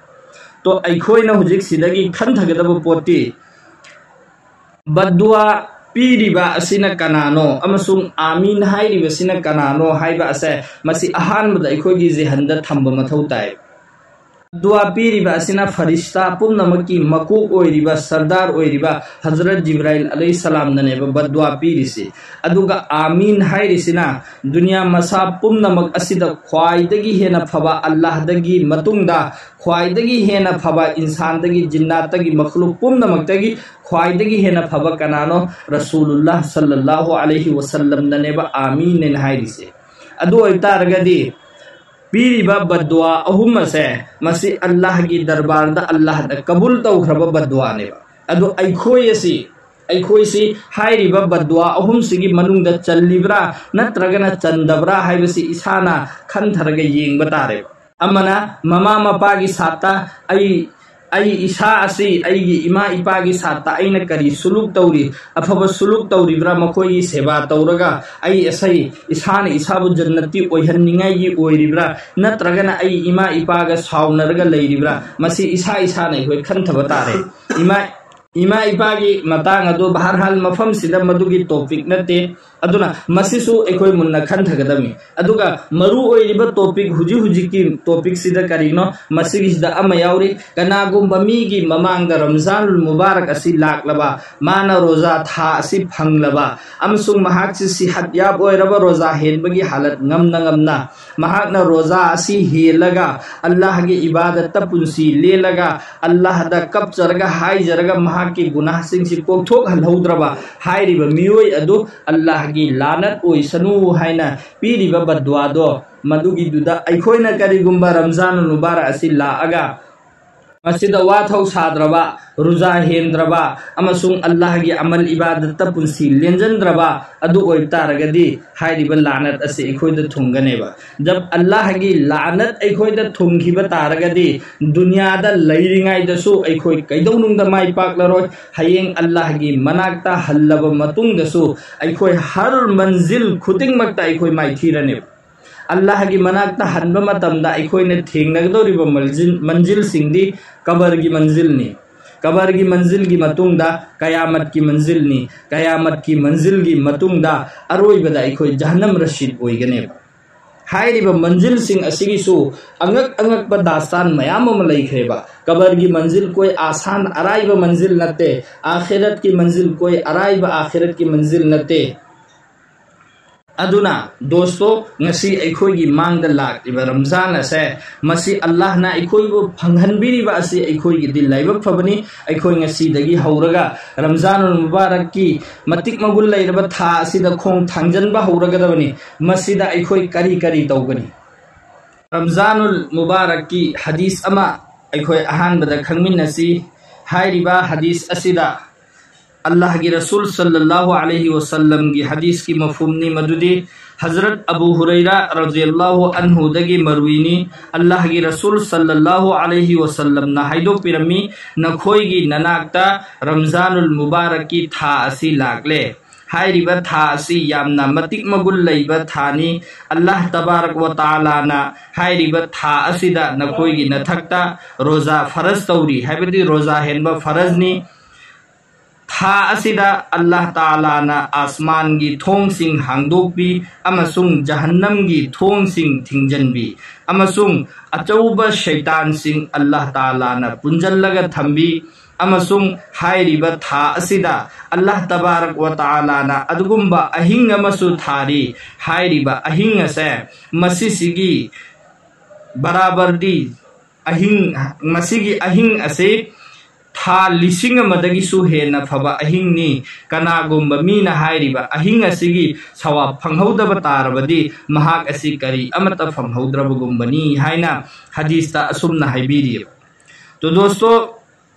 ꯇꯣ, ꯑꯩꯈꯣꯏꯅ ꯍꯧꯖꯤꯛ ꯁꯤꯗꯒꯤ ꯈꯟꯊꯒꯗꯕ ꯄꯣꯠꯇꯤ, ꯕꯗꯗꯨꯋꯥ ꯄꯤꯔꯤꯕ ꯑꯁꯤꯅ ꯀꯅꯥꯅꯣ ꯑꯃꯁꯨꯡ "ꯑꯥꯃꯤꯟ" ꯍꯥꯏꯔꯤꯕꯁꯤꯅ ꯀꯅꯥꯅꯣ ꯍꯥꯏꯕ ꯑꯁꯦ, ꯃꯁꯤ ꯑꯍꯥꯟꯕꯗ ꯑꯩꯈꯣꯏꯒꯤ ꯖꯤꯍꯟꯗ ꯊꯝꯕ ꯃꯊꯧ ꯇꯥꯏ꯫ ꯕꯗꯋꯥ ꯄꯤꯔꯤꯕ ꯑꯁꯤꯅ ꯐꯔꯤꯁꯇꯥ ꯄꯨꯝꯅꯃꯛꯀꯤ ꯃꯀꯣꯛ ꯑꯣꯏꯔꯤꯕ, ꯁꯔꯗꯥꯔ ꯑꯣꯏꯔꯤꯕ ꯍꯖꯔꯠ ꯖꯤꯕ꯭ꯔꯥꯏꯜ ꯑꯂꯩꯍꯤꯁꯁꯂꯥꯝꯅꯅꯦꯕ ꯕꯗꯋꯥ ꯄꯤꯔꯤꯁꯤ꯫ ꯑꯗꯨꯒ ꯑꯥꯃꯤꯟ ꯍꯥꯏꯔꯤꯁꯤꯅ ꯗꯨꯅꯤꯌꯥ ꯃꯁꯥ ꯄꯨꯝꯅꯃꯛ ꯑꯁꯤꯗ ꯈ꯭ꯋꯥꯏꯗꯒꯤ ꯍꯦꯟꯅ ꯐꯕ ꯑꯜꯂꯥꯍꯗꯒꯤ ꯃꯇꯨꯡꯗ, ꯈ꯭ꯋꯥꯏꯗꯒꯤ ꯍꯦꯟꯅ ꯐꯕ ꯏꯟꯁꯥꯟꯗꯒꯤ, ꯖꯤꯟꯅꯥꯠꯇꯒꯤ, ꯃꯈꯂꯨꯛ ꯄꯨꯝꯅꯃꯛꯇꯒꯤ ꯈ꯭ꯋꯥꯏꯗꯒꯤ ꯍꯦꯟꯅ ꯐꯕ ꯀꯅꯥꯅꯣ? ꯔꯁꯨꯂꯨꯜꯂꯥꯍ ꯁꯜꯂꯜꯂꯥꯍꯨ ꯑꯂꯩꯍꯤ ꯋꯁꯜꯂꯝꯅꯅꯦꯕ ꯑꯥꯃꯤꯟ ꯍꯥꯏꯔꯤꯁꯦ꯫ ꯑꯗꯨ ꯑꯣꯏꯇꯥꯔꯒꯗꯤ ꯄꯤꯔꯤꯕ ꯕꯗꯋꯥ ꯑꯍꯨꯝ ꯑꯁꯦ, ꯃꯁꯤ ꯑꯜꯂꯥꯍꯒꯤ ꯗꯔꯕꯥꯔꯗ ꯑꯜꯂꯥꯍꯅ ꯀꯕꯨꯜ ꯇꯧꯈ꯭ꯔꯕ ꯕꯗꯋꯥꯅꯦꯕ꯫ ꯑꯗꯣ ꯑꯩꯈꯣꯏ ꯑꯁꯤ, ꯑꯩꯈꯣꯏꯁꯤ ꯍꯥꯏꯔꯤꯕ ꯕꯗꯋꯥ ꯑꯍꯨꯝꯁꯤꯒꯤ ꯃꯅꯨꯡꯗ ꯆꯜꯂꯤꯕ꯭ꯔꯥ ꯅꯠꯇ꯭ꯔꯒꯅ ꯆꯟꯗꯕ꯭ꯔꯥ ꯍꯥꯏꯕꯁꯤ ꯏꯁꯥꯅ ꯈꯟꯊꯔꯒ ꯌꯦꯡꯕ ꯇꯥꯔꯦꯕ꯫ ꯑꯃꯅ ꯃꯃꯥ ꯃꯄꯥꯒꯤ ꯁꯥꯠꯇ ꯑꯩ, ꯑꯩ ꯏꯁꯥ ꯑꯁꯤ ꯑꯩꯒꯤ ꯏꯃꯥ ꯏꯄꯥꯒꯤ ꯁꯥꯠꯇ ꯑꯩꯅ ꯀꯔꯤ ꯁꯨꯂꯨꯛ ꯇꯧꯔꯤ, ꯑꯐꯕ ꯁꯨꯂꯨꯛ ꯇꯧꯔꯤꯕ꯭ꯔꯥ, ꯃꯈꯣꯏꯒꯤ ꯁꯦꯕꯥ ꯇꯧꯔꯒ ꯑꯩ ꯑꯁꯤ ꯏꯁꯥꯅ ꯏꯁꯥꯕꯨ ꯖꯟꯅꯠꯇꯤ ꯑꯣꯏꯍꯟꯅꯤꯡꯉꯥꯏꯒꯤ ꯑꯣꯏꯔꯤꯕ꯭ꯔꯥ, ꯅꯠꯇ꯭ꯔꯒꯅ ꯑꯩ ꯏꯃꯥ ꯏꯄꯥꯒ ꯁꯥꯎꯅꯔꯒ ꯂꯩꯔꯤꯕ꯭ꯔꯥ? ꯃꯁꯤ ꯏꯁꯥ ꯏꯁꯥꯅ ꯑꯩꯈꯣꯏ ꯈꯟꯊꯕ ꯇꯥꯔꯦ꯫ ꯏꯃꯥ, ꯏꯃꯥ ꯏꯄꯥꯒꯤ ꯃꯇꯥꯡ ꯑꯗꯨ ꯕꯍꯔꯍꯥꯜ ꯃꯐꯝꯁꯤꯗ ꯃꯗꯨꯒꯤ ꯇꯣꯄꯤꯛ ꯅꯠꯇꯦ꯫ ꯑꯗꯨꯅ ꯃꯁꯤꯁꯨ ꯑꯩꯈꯣꯏ ꯃꯨꯟꯅ ꯈꯟꯊꯒꯗꯕꯅꯤ꯫ ꯑꯗꯨꯒ ꯃꯔꯨ ꯑꯣꯏꯔꯤꯕ ꯇꯣꯄꯤꯛ, ꯍꯧꯖꯤꯛ ꯍꯧꯖꯤꯛꯀꯤ ꯇꯣꯄꯤꯛꯁꯤꯗ ꯀꯔꯤꯅꯣ? ꯃꯁꯤꯒꯤꯁꯤꯗ ꯑꯃ ꯌꯥꯎꯔꯤ, ꯀꯅꯥꯒꯨꯝꯕ ꯃꯤꯒꯤ ꯃꯃꯥꯡꯗ ꯔꯝꯖꯥꯟ ꯃꯨꯕꯥꯔꯛ ꯑꯁꯤ ꯂꯥꯛꯂꯕ, ꯃꯥꯅ ꯔꯣꯖꯥ ꯊꯥ ꯑꯁꯤ ꯐꯪꯂꯕ, ꯑꯃꯁꯨꯡ ꯃꯍꯥꯛꯁꯤ ꯁꯤꯍꯠ ꯌꯥꯕ ꯑꯣꯏꯔꯕ, ꯔꯣꯖꯥ ꯍꯦꯟꯕꯒꯤ ꯍꯥꯂꯠ ꯉꯝꯅ ꯉꯝꯅ, ꯃꯍꯥꯛꯅ ꯔꯣꯖꯥ ꯑꯁꯤ ꯍꯦꯜꯂꯒ ꯑꯜꯂꯥꯍꯒꯤ ꯏꯕꯥꯗꯠꯇ ꯄꯨꯟꯁꯤ ꯂꯦꯜꯂꯒ, ꯑꯜꯂꯥꯍꯗ ꯀꯞꯆꯔꯒ ꯍꯥꯏꯖꯔꯒ ꯃꯍꯥꯛꯀꯤ ꯒꯨꯅꯥꯍꯁꯤꯡꯁꯤ ꯀꯣꯛꯊꯣꯛꯍꯜꯍꯧꯗ꯭ꯔꯕ ꯍꯥꯏꯔꯤꯕ ꯃꯤꯑꯣꯏ ꯑꯗꯨ ꯑꯜꯂꯥꯍꯒꯤ ꯂꯥꯅꯠ ꯑꯣꯏꯁꯅꯨ ꯍꯥꯏꯅ ꯄꯤꯔꯤꯕ ꯕꯗꯋꯥꯗꯣ, ꯃꯗꯨꯒꯤꯗꯨꯗ ꯑꯩꯈꯣꯏꯅ ꯀꯔꯤꯒꯨꯝꯕ ꯔꯝꯖꯥꯟ ꯃꯨꯕꯥꯔꯛ ꯑꯁꯤ ꯂꯥꯛꯑꯒ ꯃꯁꯤꯗ ꯋꯥꯊꯧ ꯁꯥꯗ꯭ꯔꯕ, ꯔꯨꯖꯥ ꯍꯦꯟꯗ꯭ꯔꯕ ꯑꯃꯁꯨꯡ ꯑꯜꯂꯥꯍꯒꯤ ꯑꯃꯜ ꯏꯕꯥꯗꯠꯇ ꯄꯨꯟꯁꯤ ꯂꯦꯟꯖꯟꯗ꯭ꯔꯕ ꯑꯗꯨ ꯑꯣꯏꯕ ꯇꯥꯔꯒꯗꯤ, ꯍꯥꯏꯔꯤꯕ ꯂꯥꯅꯠ ꯑꯁꯤ ꯑꯩꯈꯣꯏꯗ ꯊꯨꯡꯒꯅꯦꯕ꯫ ꯖꯕ ꯑꯜꯂꯥꯍꯒꯤ ꯂꯥꯅꯠ ꯑꯩꯈꯣꯏꯗ ꯊꯨꯡꯈꯤꯕ ꯇꯥꯔꯒꯗꯤ, ꯗꯨꯅꯤꯌꯥꯗ ꯂꯩꯔꯤꯉꯩꯗꯁꯨ ꯑꯩꯈꯣꯏ ꯀꯩꯗꯧꯅꯨꯡꯗ ꯃꯥꯏ ꯄꯥꯛꯂꯔꯣꯏ꯫ ꯍꯌꯦꯡ ꯑꯜꯂꯥꯍꯒꯤ ꯃꯅꯥꯛꯇ ꯍꯜꯂꯕ ꯃꯇꯨꯡꯗꯁꯨ ꯑꯩꯈꯣꯏ ꯍꯔ ꯃꯟꯖꯤꯜ ꯈꯨꯗꯤꯡꯃꯛꯇ ꯑꯩꯈꯣꯏ ꯃꯥꯏꯊꯤꯔꯅꯦꯕ꯫ ꯑꯜꯂꯥꯍꯒꯤ ꯃꯅꯥꯛꯇ ꯍꯟꯕ ꯃꯇꯝꯗ ꯑꯩꯈꯣꯏꯅ ꯊꯦꯡꯅꯒꯗꯧꯔꯤꯕ ꯃꯟꯖꯤꯜ, ꯃꯟꯖꯤꯜꯁꯤꯡꯗꯤ ꯀꯕꯔꯒꯤ ꯃꯟꯖꯤꯜꯅꯤ꯫ ꯀꯕꯔꯒꯤ ꯃꯟꯖꯤꯜꯒꯤ ꯃꯇꯨꯡꯗ ꯀꯌꯥꯃꯠꯀꯤ ꯃꯟꯖꯤꯜꯅꯤ꯫ ꯀꯌꯥꯃꯠꯀꯤ ꯃꯟꯖꯤꯜꯒꯤ ꯃꯇꯨꯡꯗ ꯑꯔꯣꯏꯕꯗ ꯑꯩꯈꯣꯏ ꯖꯍꯟꯅꯝ ꯔꯁꯤꯗ ꯑꯣꯏꯒꯅꯦꯕ꯫ ꯍꯥꯏꯔꯤꯕ ꯃꯟꯖꯤꯜꯁꯤꯡ ꯑꯁꯤꯒꯤꯁꯨ ꯑꯉꯛ ꯑꯉꯛꯄ ꯗꯥꯁꯇꯥꯟ ꯃꯌꯥꯝ ꯑꯃ ꯂꯩꯈ꯭ꯔꯦꯕ꯫ ꯀꯕꯔꯒꯤ ꯃꯟꯖꯤꯜ ꯀꯣꯏ ꯑꯁꯥꯟ ꯑꯔꯥꯏꯕ ꯃꯟꯖꯤꯜ ꯅꯠꯇꯦ, ꯑꯥꯈꯤꯔꯠꯀꯤ ꯃꯟꯖꯤꯜ ꯀꯣꯏ ꯑꯔꯥꯏꯕ ꯑꯥꯈꯤꯔꯠꯀꯤ ꯃꯟꯖꯤꯜ ꯅꯠꯇꯦ꯫ ꯑꯗꯨꯅ ꯗꯣꯁꯇꯣ, ꯉꯁꯤ ꯑꯩꯈꯣꯏꯒꯤ ꯃꯥꯡꯗ ꯂꯥꯛꯂꯤꯕ ꯔꯝꯖꯥꯟ ꯑꯁꯦ, ꯃꯁꯤ ꯑꯜꯂꯥꯍꯅ ꯑꯩꯈꯣꯏꯕꯨ ꯐꯪꯍꯟꯕꯤꯔꯤꯕ ꯑꯁꯤ ꯑꯩꯈꯣꯏꯒꯤꯗꯤ ꯂꯥꯏꯕꯛ ꯐꯕꯅꯤ꯫ ꯑꯩꯈꯣꯏ ꯉꯁꯤꯗꯒꯤ ꯍꯧꯔꯒ ꯔꯝꯖꯥꯅꯨꯜ ꯃꯨꯕꯥꯔꯛꯀꯤ ꯃꯇꯤꯛ ꯃꯒꯨꯟ ꯂꯩꯔꯕ ꯊꯥ ꯑꯁꯤꯗ ꯈꯣꯡ ꯊꯥꯡꯖꯟꯕ ꯍꯧꯔꯒꯗꯕꯅꯤ꯫ ꯃꯁꯤꯗ ꯑꯩꯈꯣꯏ ꯀꯔꯤ ꯀꯔꯤ ꯇꯧꯒꯅꯤ? ꯔꯝꯖꯥꯅꯨꯜ ꯃꯨꯕꯥꯔꯛꯀꯤ ꯍꯗꯤꯁ ꯑꯃ ꯑꯩꯈꯣꯏ ꯑꯍꯥꯟꯕꯗ ꯈꯪꯃꯤꯟꯅꯁꯤ꯫ ꯍꯥꯏꯔꯤꯕ ꯍꯗꯤꯁ ꯑꯁꯤꯗ ꯑꯜꯂꯥꯍꯒꯤ ꯔꯁꯨꯜ ꯁꯜꯂꯜꯂꯥꯍꯨ ꯑꯂꯩꯍꯤ ꯋꯁꯜꯂꯝꯒꯤ ꯍꯗꯤꯁꯀꯤ ꯃꯐꯍꯨꯝꯅꯤ ꯃꯗꯨꯗꯤ, ꯍꯖꯔꯠ ꯑꯕꯨ ꯍꯨꯔꯩꯔꯥ ꯔꯗꯤꯌꯜꯂꯥꯍꯨ ꯑꯟꯍꯨꯗꯒꯤ ꯃꯔꯨꯏꯅꯤ, ꯑꯜꯂꯥꯍꯒꯤ ꯔꯁꯨꯜ ꯁꯜꯂꯜꯂꯥꯍꯨ ꯑꯂꯩꯍꯤ ꯋꯁꯜꯂꯝꯅ ꯍꯥꯏꯗꯣꯛꯄꯤꯔꯝꯃꯤ, "ꯅꯈꯣꯏꯒꯤ ꯅꯅꯥꯛꯇ ꯔꯝꯖꯥꯅꯨꯜ ꯃꯨꯕꯥꯔꯛꯀꯤ ꯊꯥ ꯑꯁꯤ ꯂꯥꯛꯂꯦ꯫ ꯍꯥꯏꯔꯤꯕ ꯊꯥ ꯑꯁꯤ ꯌꯥꯝꯅ ꯃꯇꯤꯛ ꯃꯒꯨꯟ ꯂꯩꯕ ꯊꯥꯅꯤ꯫ ꯑꯜꯂꯥꯍ ꯇꯕꯥꯔꯛ ꯋ ꯇꯥꯂꯥꯅ ꯍꯥꯏꯔꯤꯕ ꯊꯥ ꯑꯁꯤꯗ ꯅꯈꯣꯏꯒꯤ ꯅꯊꯛꯇ ꯔꯣꯖꯥ ꯐꯔꯖ ꯇꯧꯔꯤ", ꯍꯥꯏꯕꯗꯤ ꯔꯣꯖꯥ ꯍꯦꯟꯕ ꯐꯔꯖꯅꯤ꯫ ꯊꯥ ꯑꯁꯤꯗ ꯑꯜꯂꯥꯍ ꯇꯥꯂꯥꯅ ꯑꯁꯃꯥꯟꯒꯤ ꯊꯣꯡꯁꯤꯡ ꯍꯥꯡꯗꯣꯛꯄꯤ ꯑꯃꯁꯨꯡ ꯖꯍꯟꯅꯝꯒꯤ ꯊꯣꯡꯁꯤꯡ ꯊꯤꯡꯖꯤꯟꯕꯤ ꯑꯃꯁꯨꯡ ꯑꯆꯧꯕ ꯁꯩꯇꯥꯟꯁꯤꯡ ꯑꯜꯂꯥꯍ ꯇꯥꯂꯥꯅ ꯄꯨꯟꯖꯜꯂꯒ ꯊꯝꯕꯤ꯫ ꯑꯃꯁꯨꯡ ꯍꯥꯏꯔꯤꯕ ꯊꯥ ꯑꯁꯤꯗ ꯑꯜꯂꯥꯍ ꯇꯕꯥꯔꯛ ꯋ ꯇꯥꯂꯥꯅ ꯑꯗꯨꯒꯨꯝꯕ ꯑꯍꯤꯡ ꯑꯃꯁꯨ ꯊꯥꯔꯤ꯫ ꯍꯥꯏꯔꯤꯕ ꯑꯍꯤꯡ ꯑꯁꯦ, ꯃꯁꯤꯁꯤꯒꯤ ꯕꯔꯥꯕꯔꯗꯤ ꯑꯍꯤꯡ, ꯃꯁꯤꯒꯤ ꯑꯍꯤꯡ ꯑꯁꯤ ꯊꯥ ꯂꯤꯁꯤꯡ ꯑꯃꯗꯒꯤꯁꯨ ꯍꯦꯟꯅ ꯐꯕ ꯑꯍꯤꯡꯅꯤ꯫ ꯀꯅꯥꯒꯨꯝꯕ ꯃꯤꯅ ꯍꯥꯏꯔꯤꯕ ꯑꯍꯤꯡ ꯑꯁꯤꯒꯤ ꯁꯋꯥꯕ ꯐꯪꯍꯧꯗꯕ ꯇꯥꯔꯕꯗꯤ, ꯃꯍꯥꯛ ꯑꯁꯤ ꯀꯔꯤ ꯑꯃꯠꯇ ꯐꯪꯍꯧꯗ꯭ꯔꯕꯒꯨꯝꯕꯅꯤ ꯍꯥꯏꯅ ꯍꯗꯤꯁꯇ ꯑꯁꯨꯝꯅ ꯍꯥꯏꯕꯤꯔꯤꯕ꯫ ꯇꯣ ꯗꯣꯁꯇꯣ,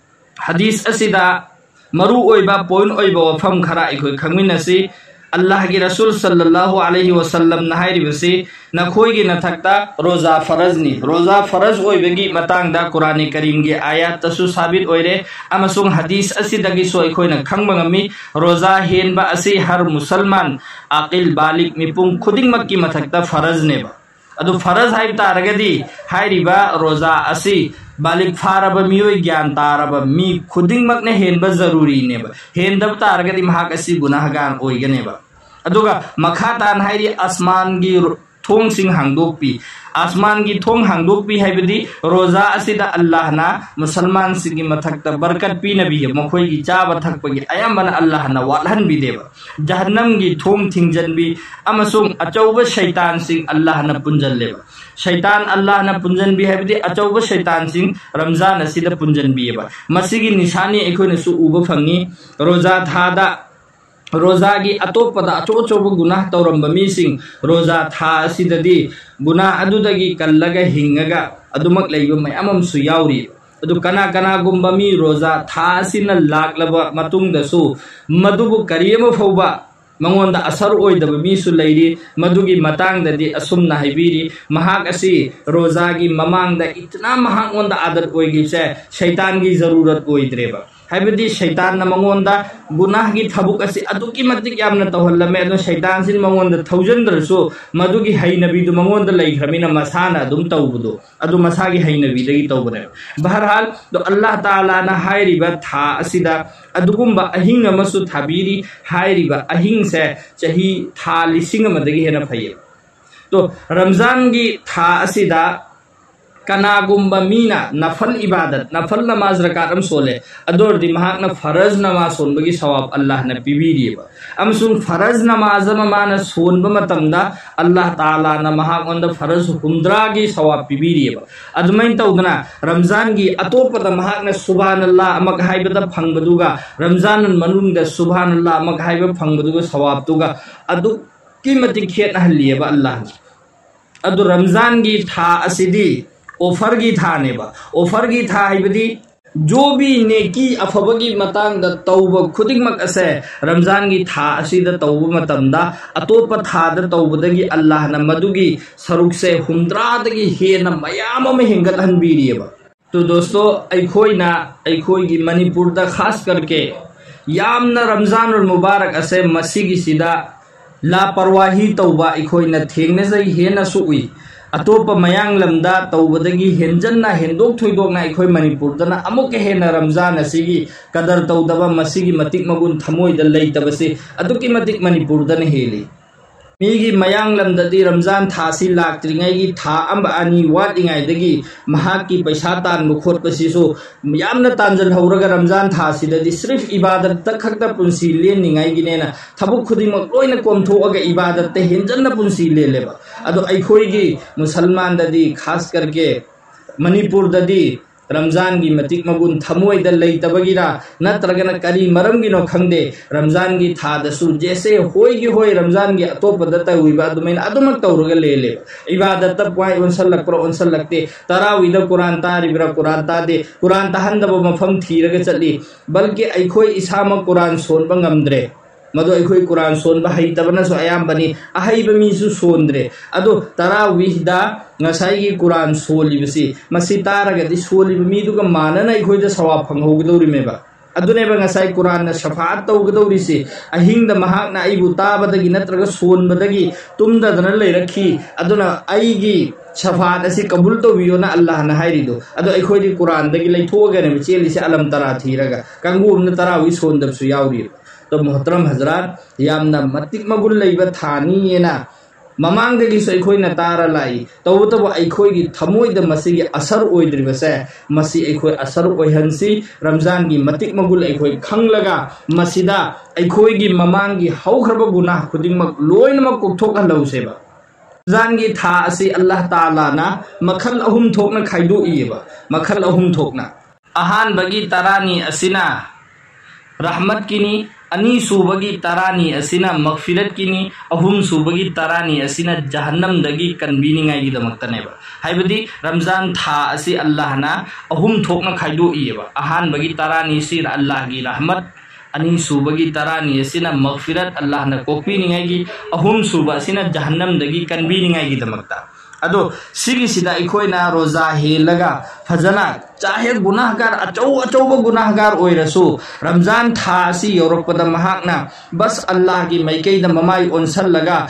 ꯍꯗꯤꯁ ꯑꯁꯤꯗ ꯃꯔꯨ ꯑꯣꯏꯕ, ꯄꯣꯏꯟ ꯑꯣꯏꯕ ꯋꯥꯐꯝ ꯈꯔ ꯑꯩꯈꯣꯏ ꯈꯪꯃꯤꯟꯅꯁꯤ꯫ ꯑꯜꯂꯥꯍꯒꯤ ꯔꯁꯨꯜ ꯁꯜꯂꯜꯂꯥꯍꯨ ꯑꯂꯩꯍꯤ ꯋꯁꯜꯂꯝꯅ ꯍꯥꯏꯔꯤꯕꯁꯤ, "ꯅꯈꯣꯏꯒꯤ ꯅꯊꯛꯇ ꯔꯣꯖꯥ ꯐꯔꯖꯅꯤ"꯫ ꯔꯣꯖꯥ ꯐꯔꯖ ꯑꯣꯏꯕꯒꯤ ꯃꯇꯥꯡꯗ ꯀꯨꯔꯥꯟ ꯀꯔꯤꯝꯒꯤ ꯑꯥꯌꯥꯠꯇꯁꯨ ꯁꯥꯕꯤꯠ ꯑꯣꯏꯔꯦ, ꯑꯃꯁꯨꯡ ꯍꯗꯤꯁ ꯑꯁꯤꯗꯒꯤꯁꯨ ꯑꯩꯈꯣꯏꯅ ꯈꯪꯕ ꯉꯝꯃꯤ, ꯔꯣꯖꯥ ꯍꯦꯟꯕ ꯑꯁꯤ ꯍꯔ ꯃꯨꯁꯜꯃꯥꯟ, ꯑꯥꯀꯤꯜ, ꯕꯥꯂꯤꯒ, ꯃꯤꯄꯨꯝ ꯈꯨꯗꯤꯡꯃꯛꯀꯤ ꯃꯊꯛꯇ ꯐꯔꯖꯅꯦꯕ꯫ ꯑꯗꯨ ꯐꯔꯖ ꯍꯥꯏꯕ ꯇꯥꯔꯒꯗꯤ, ꯍꯥꯏꯔꯤꯕ ꯔꯣꯖꯥ ꯑꯁꯤ ꯕꯥꯂꯤꯒ ꯐꯥꯔꯕ ꯃꯤꯑꯣꯏ, ꯒ꯭ꯌꯥꯟ ꯇꯥꯔꯕ ꯃꯤ ꯈꯨꯗꯤꯡꯃꯛꯅ ꯍꯦꯟꯕ ꯖꯔꯨꯔꯤꯅꯦꯕ꯫ ꯍꯦꯟꯗꯕ ꯇꯥꯔꯒꯗꯤ ꯃꯍꯥꯛ ꯑꯁꯤ ꯒꯨꯅꯥꯍꯒꯥꯔ ꯑꯣꯏꯒꯅꯦꯕ꯫ ꯑꯗꯨꯒ ꯃꯈꯥ ꯇꯥꯅ ꯍꯥꯏꯔꯤ, ꯑꯁꯃꯥꯟꯒꯤ ꯔꯣ-, ꯊꯣꯡꯁꯤꯡ ꯍꯥꯡꯗꯣꯛꯄꯤ꯫ ꯑꯁꯃꯥꯟꯒꯤ ꯊꯣꯡ ꯍꯥꯡꯗꯣꯛꯄꯤ ꯍꯥꯏꯕꯗꯤ ꯔꯣꯖꯥ ꯑꯁꯤꯗ ꯑꯜꯂꯥꯍꯅ ꯃꯨꯁꯜꯃꯥꯟꯁꯤꯡꯒꯤ ꯃꯊꯛꯇ ꯕꯔꯀꯠ ꯄꯤꯅꯕꯤ, ꯃꯈꯣꯏꯒꯤ ꯆꯥꯕ ꯊꯛꯄꯒꯤ ꯑꯌꯥꯝꯕꯅ ꯑꯜꯂꯥꯍꯅ ꯋꯥꯠꯍꯟꯕꯤꯗꯦꯕ꯫ ꯖꯍꯟꯅꯝꯒꯤ ꯊꯣꯡ ꯊꯤꯡꯖꯤꯟꯕꯤ ꯑꯃꯁꯨꯡ ꯑꯆꯧꯕ ꯁꯩꯇꯥꯟꯁꯤꯡ ꯑꯜꯂꯥꯍꯅ ꯄꯨꯟꯖꯜꯂꯦꯕ꯫ ꯁꯩꯇꯥꯟ ꯑꯜꯂꯥꯍꯅ ꯄꯨꯟꯖꯟꯕꯤ ꯍꯥꯏꯕꯗꯤ ꯑꯆꯧꯕ ꯁꯩꯇꯥꯟꯁꯤꯡ ꯔꯝꯖꯥꯟ ꯑꯁꯤꯗ ꯄꯨꯟꯖꯟꯕꯤꯑꯕ꯫ ꯃꯁꯤꯒꯤ ꯅꯤꯁꯥꯅꯤ ꯑꯩꯈꯣꯏꯅꯁꯨ ꯎꯕ ꯐꯪꯉꯤ꯫ ꯔꯣꯖꯥ ꯊꯥꯗ, ꯔꯣꯖꯥꯒꯤ ꯑꯇꯣꯞꯄꯗ ꯑꯆꯧ ꯑꯆꯧꯕ ꯒꯨꯅꯥꯍ ꯇꯧꯔꯝꯕ ꯃꯤꯁꯤꯡ ꯔꯣꯖꯥ ꯊꯥ ꯑꯁꯤꯗꯗꯤ ꯒꯨꯅꯥꯍ ꯑꯗꯨꯗꯒꯤ ꯀꯜꯂꯒ ꯍꯤꯡꯉꯒ ꯑꯗꯨꯃꯛ ꯂꯩꯕ ꯃꯌꯥꯝ ꯑꯃꯁꯨ ꯌꯥꯎꯔꯤ꯫ ꯑꯗꯨ ꯀꯅꯥ ꯀꯅꯥꯒꯨꯝꯕ ꯃꯤ ꯔꯣꯖꯥ ꯊꯥ ꯑꯁꯤꯅ ꯂꯥꯛꯂꯕ ꯃꯇꯨꯡꯗꯁꯨ ꯃꯗꯨꯕꯨ ꯀꯔꯤ ꯑꯃ ꯐꯥꯎꯕ ꯃꯉꯣꯟꯗ ꯑꯁꯔ ꯑꯣꯏꯗꯕ ꯃꯤꯁꯨ ꯂꯩꯔꯤ꯫ ꯃꯗꯨꯒꯤ ꯃꯇꯥꯡꯗꯗꯤ ꯑꯁꯨꯝꯅ ꯍꯥꯏꯕꯤꯔꯤ, ꯃꯍꯥꯛ ꯑꯁꯤ ꯔꯣꯖꯥꯒꯤ ꯃꯃꯥꯡꯗ ꯏꯇꯅꯥ ꯃꯍꯥꯛꯉꯣꯟꯗ ꯑꯥꯗꯠ ꯑꯣꯏꯈꯤꯕꯁꯦ ꯁꯩꯇꯥꯟꯒꯤ ꯖꯔꯨꯔꯠ ꯑꯣꯏꯗ꯭ꯔꯦꯕ꯫ ꯍꯥꯏꯕꯗꯤ ꯁꯩꯇꯥꯟꯅ ꯃꯉꯣꯟꯗ ꯒꯨꯅꯥꯍꯒꯤ ꯊꯕꯛ ꯑꯁꯤ ꯑꯗꯨꯛꯀꯤ ꯃꯇꯤꯛ ꯌꯥꯝꯅ ꯇꯧꯍꯜꯂꯝꯃꯦ, ꯑꯗꯨꯅ ꯁꯩꯇꯥꯟꯁꯤꯅ ꯃꯉꯣꯟꯗ ꯊꯧꯖꯟꯗ꯭ꯔꯁꯨ ꯃꯗꯨꯒꯤ ꯍꯩꯅꯕꯤꯗꯨ ꯃꯉꯣꯟꯗ ꯂꯩꯈ꯭ꯔꯃꯤꯅ ꯃꯁꯥꯅ ꯑꯗꯨꯝ ꯇꯧꯕꯗꯣ ꯑꯗꯨ ꯃꯁꯥꯒꯤ ꯍꯩꯅꯕꯤꯗꯒꯤ ꯇꯧꯕꯅꯦꯕ꯫ ꯕꯍꯔꯍꯥꯜ, ꯑꯗꯣ ꯑꯜꯂꯥꯍ ꯇꯥꯂꯥꯅ ꯍꯥꯏꯔꯤꯕ ꯊꯥ ꯑꯁꯤꯗ ꯑꯗꯨꯒꯨꯝꯕ ꯑꯍꯤꯡ ꯑꯃꯁꯨ ꯊꯥꯕꯤꯔꯤ꯫ ꯍꯥꯏꯔꯤꯕ ꯑꯍꯤꯡꯁꯦ ꯆꯍꯤ ꯊꯥ ꯂꯤꯁꯤꯡ ꯑꯃꯗꯒꯤ ꯍꯦꯟꯅ ꯐꯩꯌꯦꯕ꯫ ꯇꯣ, ꯔꯝꯖꯥꯟꯒꯤ ꯊꯥ ꯑꯁꯤꯗ ꯀꯅꯥꯒꯨꯝꯕ ꯃꯤꯅ ꯅꯐꯜ ꯏꯕꯥꯗꯠ, ꯅꯐꯜ ꯅꯃꯥꯖ ꯔꯀꯥꯠ ꯑꯃ ꯁꯣꯜꯂꯦ, ꯑꯗꯨ ꯑꯣꯏꯔꯗꯤ ꯃꯍꯥꯛꯅ ꯐꯔꯖ ꯅꯃꯥꯖ ꯁꯣꯟꯕꯒꯤ ꯁꯋꯥꯕ ꯑꯜꯂꯥꯍꯅ ꯄꯤꯕꯤꯔꯤꯑꯕ꯫ ꯑꯃꯁꯨꯡ ꯐꯔꯖ ꯅꯃꯥꯖ ꯑꯃ ꯃꯥꯅ ꯁꯣꯟꯕ ꯃꯇꯝꯗ ꯑꯜꯂꯥꯍ ꯇꯥꯂꯥꯅ ꯃꯍꯥꯛꯉꯣꯟꯗ ꯐꯔꯖ ꯍꯨꯝꯗ꯭ꯔꯥꯒꯤ ꯁꯋꯥꯕ ꯄꯤꯕꯤꯔꯤꯑꯕ꯫ ꯑꯗꯨꯃꯥꯏꯅ ꯇꯧꯗꯅ ꯔꯝꯖꯥꯟꯒꯤ ꯑꯇꯣꯞꯄꯗ ꯃꯍꯥꯛꯅ ꯁꯨꯕꯍꯥꯅꯜꯂꯥꯍ ꯑꯃꯒ ꯍꯥꯏꯕꯗ ꯐꯪꯕꯗꯨꯒ ꯔꯝꯖꯥꯟ ꯃꯅꯨꯡꯗ ꯁꯨꯕꯍꯥꯅꯜꯂꯥꯍ ꯑꯃꯒ ꯍꯥꯏꯕ ꯐꯪꯕꯗꯨꯒ ꯁꯋꯥꯕꯇꯨꯒ ꯑꯗꯨꯛꯀꯤ ꯃꯇꯤꯛ ꯈꯦꯠꯅꯍꯜꯂꯤꯑꯕ ꯑꯜꯂꯥꯍꯅ꯫ ꯑꯗꯨ ꯔꯝꯖꯥꯟꯒꯤ ꯊꯥ ꯑꯁꯤꯗꯤ ꯑꯣꯐꯔꯒꯤ ꯊꯥꯅꯦꯕ꯫ ꯑꯣꯐꯔꯒꯤ ꯊꯥ ꯍꯥꯏꯕꯗꯤ ꯖꯣꯕꯤ ꯅꯦꯀꯤ ꯑꯐꯕꯒꯤ ꯃꯇꯥꯡꯗ ꯇꯧꯕ ꯈꯨꯗꯤꯡꯃꯛ ꯑꯁꯦ ꯔꯝꯖꯥꯟꯒꯤ ꯊꯥ ꯑꯁꯤꯗ ꯇꯧꯕ ꯃꯇꯝꯗ ꯑꯇꯣꯞꯄ ꯊꯥꯗ ꯇꯧꯕꯗꯒꯤ ꯑꯜꯂꯥꯍꯅ ꯃꯗꯨꯒꯤ ꯁꯔꯨꯛꯁꯦ ꯍꯨꯝꯗ꯭ꯔꯥꯗꯒꯤ ꯍꯦꯟꯅ ꯃꯌꯥꯝ ꯑꯃ ꯍꯦꯟꯒꯠꯍꯟꯕꯤꯔꯤꯑꯕ꯫ ꯇꯨ ꯗꯣꯁꯇꯣ, ꯑꯩꯈꯣꯏꯅ ꯑꯩꯈꯣꯏꯒꯤ ꯃꯅꯤꯄꯨꯔꯗ ꯈꯥꯁ ꯀꯔꯀꯦ ꯌꯥꯝꯅ ꯔꯝꯖꯥꯟ ꯎꯜ ꯃꯨꯕꯥꯔꯛ ꯑꯁꯦ ꯃꯁꯤꯒꯤꯁꯤꯗ ꯂꯥꯄꯔꯋꯥꯍꯤ ꯇꯧꯕ ꯑꯩꯈꯣꯏꯅ ꯊꯦꯡꯅꯖꯩ, ꯍꯦꯟꯅꯁꯨ ꯎꯏ꯫ ꯑꯇꯣꯞꯄ ꯃꯌꯥꯡ ꯂꯝꯗ ꯇꯧꯕꯗꯒꯤ ꯍꯦꯟꯖꯟꯅ ꯍꯦꯟꯗꯣꯛ ꯊꯣꯏꯗꯣꯛꯅ ꯑꯩꯈꯣꯏ ꯃꯅꯤꯄꯨꯔꯗꯅ ꯑꯃꯨꯛꯀ ꯍꯦꯟꯅ ꯔꯝꯖꯥꯟ ꯑꯁꯤꯒꯤ ꯀꯗꯔ ꯇꯧꯗꯕ, ꯃꯁꯤꯒꯤ ꯃꯇꯤꯛ ꯃꯒꯨꯟ ꯊꯃꯣꯏꯗ ꯂꯩꯇꯕꯁꯤ ꯑꯗꯨꯛꯀꯤ ꯃꯇꯤꯛ ꯃꯅꯤꯄꯨꯔꯗꯅ ꯍꯦꯜꯂꯤ꯫ ꯃꯤꯒꯤ ꯃꯌꯥꯡꯂꯝꯗꯗꯤ ꯔꯝꯖꯥꯟ ꯊꯥꯁꯤ ꯂꯥꯛꯇ꯭ꯔꯤꯉꯩꯒꯤ ꯊꯥ ꯑꯃ ꯑꯅꯤ ꯋꯥꯠꯂꯤꯉꯩꯗꯒꯤ ꯃꯍꯥꯛꯀꯤ ꯄꯩꯁꯥ ꯇꯥꯟꯕ ꯈꯣꯠꯄꯁꯤꯁꯨ ꯌꯥꯝꯅ ꯇꯥꯟꯖꯜꯍꯧꯔꯒ ꯔꯝꯖꯥꯟ ꯊꯥꯁꯤꯗꯗꯤ ꯁ꯭ꯔꯤꯐ ꯏꯕꯥꯗꯠꯇ ꯈꯛꯇ ꯄꯨꯟꯁꯤ ꯂꯦꯟꯅꯤꯡꯉꯥꯏꯒꯤꯅꯦꯅ ꯊꯕꯛ ꯈꯨꯗꯤꯡꯃꯛ ꯂꯣꯏꯅ ꯀꯣꯝꯊꯣꯛꯑꯒ ꯏꯕꯥꯗꯠꯇ ꯍꯦꯟꯖꯟꯅ ꯄꯨꯟꯁꯤ ꯂꯦꯜꯂꯦꯕ꯫ ꯑꯗꯣ ꯑꯩꯈꯣꯏꯒꯤ ꯃꯨꯁꯜꯃꯥꯟꯗꯗꯤ, ꯈꯥꯁ ꯀꯔꯀꯦ ꯃꯅꯤꯄꯨꯔꯗꯗꯤ, ꯔꯝꯖꯥꯟꯒꯤ ꯃꯇꯤꯛ ꯃꯒꯨꯟ ꯊꯃꯣꯏꯗ ꯂꯩꯇꯕꯒꯤꯔ ꯅꯠꯇ꯭ꯔꯒꯅ ꯀꯔꯤ ꯃꯔꯝꯒꯤꯅꯣ ꯈꯪꯗꯦ, ꯔꯝꯖꯥꯟꯒꯤ ꯊꯥꯗꯁꯨ ꯖꯦꯁꯦ ꯍꯣꯏꯒꯤ ꯍꯣꯏ ꯔꯝꯖꯥꯟꯒꯤ ꯑꯇꯣꯞꯄꯗ ꯇꯧꯔꯤꯕ ꯑꯗꯨꯃꯥꯏꯅ ꯑꯗꯨꯃꯛ ꯇꯧꯔꯒ ꯂꯦꯜꯂꯦꯕ꯫ ꯏꯕꯥꯗꯠꯇ ꯄꯨꯡꯍꯥꯏ ꯑꯣꯟꯁꯜꯂꯛꯄ꯭ꯔꯥ ꯑꯣꯟꯁꯜꯂꯛꯇꯦ, ꯇꯔꯥꯋꯤꯗ ꯀꯨꯔꯥꯟ ꯇꯥꯔꯤꯕ꯭ꯔꯥ ꯀꯨꯔꯥꯟ ꯇꯥꯗꯦ, ꯀꯨꯔꯥꯟ ꯇꯥꯍꯟꯗꯕ ꯃꯐꯝ ꯊꯤꯔꯒ ꯆꯠꯂꯤ꯫ ꯕꯜꯀꯤ ꯑꯩꯈꯣꯏ ꯏꯁꯥꯃꯛ ꯀꯨꯔꯥꯟ ꯁꯣꯟꯕ ꯉꯝꯗ꯭ꯔꯦ꯫ ꯃꯗꯨ ꯑꯩꯈꯣꯏ ꯀꯨꯔꯥꯟ ꯁꯣꯟꯕ ꯍꯩꯇꯕꯅꯁꯨ ꯑꯌꯥꯝꯕꯅꯤ, ꯑꯍꯩꯕ ꯃꯤꯁꯨ ꯁꯣꯟꯗ꯭ꯔꯦ꯫ ꯑꯗꯣ ꯇꯔꯥꯋꯤꯍꯗ ꯉꯁꯥꯏꯒꯤ ꯀꯨꯔꯥꯟ ꯁꯣꯜꯂꯤꯕꯁꯤ, ꯃꯁꯤ ꯇꯥꯔꯒꯗꯤ ꯁꯣꯜꯂꯤꯕ ꯃꯤꯗꯨꯒ ꯃꯥꯟꯅꯅ ꯑꯩꯈꯣꯏꯗ ꯁꯋꯥꯕ ꯐꯪꯍꯧꯒꯗꯧꯔꯤꯃꯦꯕ꯫ ꯑꯗꯨꯅꯦꯕ ꯉꯁꯥꯏ ꯀꯨꯔꯥꯟꯅ ꯁꯐꯥꯠ ꯇꯧꯒꯗꯧꯔꯤꯁꯤ꯫ ꯑꯍꯤꯡꯗ ꯃꯍꯥꯛꯅ ꯑꯩꯕꯨ ꯇꯥꯕꯗꯒꯤ ꯅꯠꯇ꯭ꯔꯒ ꯁꯣꯟꯕꯗꯒꯤ ꯇꯨꯝꯗꯗꯅ ꯂꯩꯔꯛꯈꯤ, ꯑꯗꯨꯅ ꯑꯩꯒꯤ ꯁꯐꯥꯠ ꯑꯁꯤ ꯀꯕꯨꯜ ꯇꯧꯕꯤꯌꯣꯅ ꯑꯜꯂꯥꯍꯅ ꯍꯥꯏꯔꯤꯗꯣ꯫ ꯑꯗꯣ ꯑꯩꯈꯣꯏꯗꯤ ꯀꯨꯔꯥꯟꯗꯒꯤ ꯂꯩꯊꯣꯛꯑꯒꯅꯦꯕ ꯆꯦꯜꯂꯤꯁꯦ, ꯑꯂꯝ ꯇꯔꯥ ꯊꯤꯔꯒ꯫ ꯀꯥꯡꯕꯨ ꯑꯃꯅ ꯇꯔꯥꯋꯤ ꯁꯣꯟꯗꯕꯁꯨ ꯌꯥꯎꯔꯤꯕ꯫ ꯑꯗꯣ ꯃꯣꯍꯇꯔꯝ ꯍꯖꯔꯥꯠ, ꯌꯥꯝꯅ ꯃꯇꯤꯛ ꯃꯒꯨꯟ ꯂꯩꯕ ꯊꯥꯅꯤꯅ ꯃꯃꯥꯡꯗꯒꯤꯁꯨ ꯑꯩꯈꯣꯏꯅ ꯇꯥꯔ ꯂꯥꯛꯏ꯫ ꯇꯧꯕꯇꯕꯨ ꯑꯩꯈꯣꯏꯒꯤ ꯊꯃꯣꯏꯗ ꯃꯁꯤꯒꯤ ꯑꯁꯔ ꯑꯣꯏꯗ꯭ꯔꯤꯕꯁꯦ, ꯃꯁꯤ ꯑꯩꯈꯣꯏ ꯑꯁꯔ ꯑꯣꯏꯍꯟꯁꯤ꯫ ꯔꯝꯖꯥꯟꯒꯤ ꯃꯇꯤꯛ ꯃꯒꯨꯟ ꯑꯩꯈꯣꯏ ꯈꯪꯂꯒ ꯃꯁꯤꯗ ꯑꯩꯈꯣꯏꯒꯤ ꯃꯃꯥꯡꯒꯤ ꯍꯧꯈ꯭ꯔꯕ ꯒꯨꯅꯥꯍ ꯈꯨꯗꯤꯡꯃꯛ ꯂꯣꯏꯅꯃꯛ ꯀꯣꯛꯊꯣꯛꯍꯜꯍꯧꯁꯦꯕ꯫ ꯔꯝꯖꯥꯟꯒꯤ ꯊꯥ ꯑꯁꯤ ꯑꯜꯂꯥꯍ ꯇꯥꯂꯥꯅ ꯃꯈꯜ ꯑꯍꯨꯝ ꯊꯣꯛꯅ ꯈꯥꯏꯗꯣꯛꯏꯑꯕ, ꯃꯈꯜ ꯑꯍꯨꯝ ꯊꯣꯛꯅ꯫ ꯑꯍꯥꯟꯕꯒꯤ ꯇꯔꯥꯅꯤ ꯑꯁꯤꯅ ꯔꯍꯃꯠꯀꯤꯅꯤ, ꯑꯅꯤꯁꯨꯕꯒꯤ ꯇꯔꯥꯅꯤ ꯑꯁꯤꯅ ꯃꯒꯐꯤꯔꯠꯀꯤꯅꯤ, ꯑꯍꯨꯝꯁꯨꯕꯒꯤ ꯇꯔꯥꯅꯤ ꯑꯁꯤꯅ ꯖꯍꯟꯅꯝꯗꯒꯤ ꯀꯟꯕꯤꯅꯤꯡꯉꯥꯏꯒꯤꯗꯃꯛꯇꯅꯦꯕ꯫ ꯍꯥꯏꯕꯗꯤ ꯔꯝꯖꯥꯟ ꯊꯥ ꯑꯁꯤ ꯑꯜꯂꯥꯍꯅ ꯑꯍꯨꯝ ꯊꯣꯛꯅ ꯈꯥꯏꯗꯣꯛꯏꯑꯕ꯫ ꯑꯍꯥꯟꯕꯒꯤ ꯇꯔꯥꯅꯤ ꯑꯁꯤꯅ ꯑꯜꯂꯥꯍꯒꯤ ꯔꯍꯃꯠ, ꯑꯅꯤꯁꯨꯕꯒꯤ ꯇꯔꯥꯅꯤ ꯑꯁꯤꯅ ꯃꯒꯐꯤꯔꯠ, ꯑꯜꯂꯥꯍꯅ ꯀꯣꯛꯄꯤꯅꯤꯡꯉꯥꯏꯒꯤ, ꯑꯍꯨꯝꯁꯨꯕ ꯑꯁꯤꯅ ꯖꯍꯟꯅꯝꯗꯒꯤ ꯀꯟꯕꯤꯅꯤꯡꯉꯥꯏꯒꯤꯗꯃꯛꯇ꯫ ꯑꯗꯣ ꯁꯤꯒꯤꯁꯤꯗ ꯑꯩꯈꯣꯏꯅ ꯔꯣꯖꯥ ꯍꯦꯜꯂꯒ ꯐꯖꯅ, ꯆꯥꯍꯦ ꯒꯨꯅꯥꯍꯒꯥꯔ, ꯑꯆꯧ ꯑꯆꯧꯕ ꯒꯨꯅꯥꯍꯒꯥꯔ ꯑꯣꯏꯔꯁꯨ, ꯔꯝꯖꯥꯟ ꯊꯥ ꯑꯁꯤ ꯌꯧꯔꯛꯄꯗ ꯃꯍꯥꯛꯅ ꯕꯁ ꯑꯜꯂꯥꯍꯒꯤ ꯃꯥꯏꯀꯩꯗ ꯃꯃꯥꯏ ꯑꯣꯟꯁꯜꯂꯒ,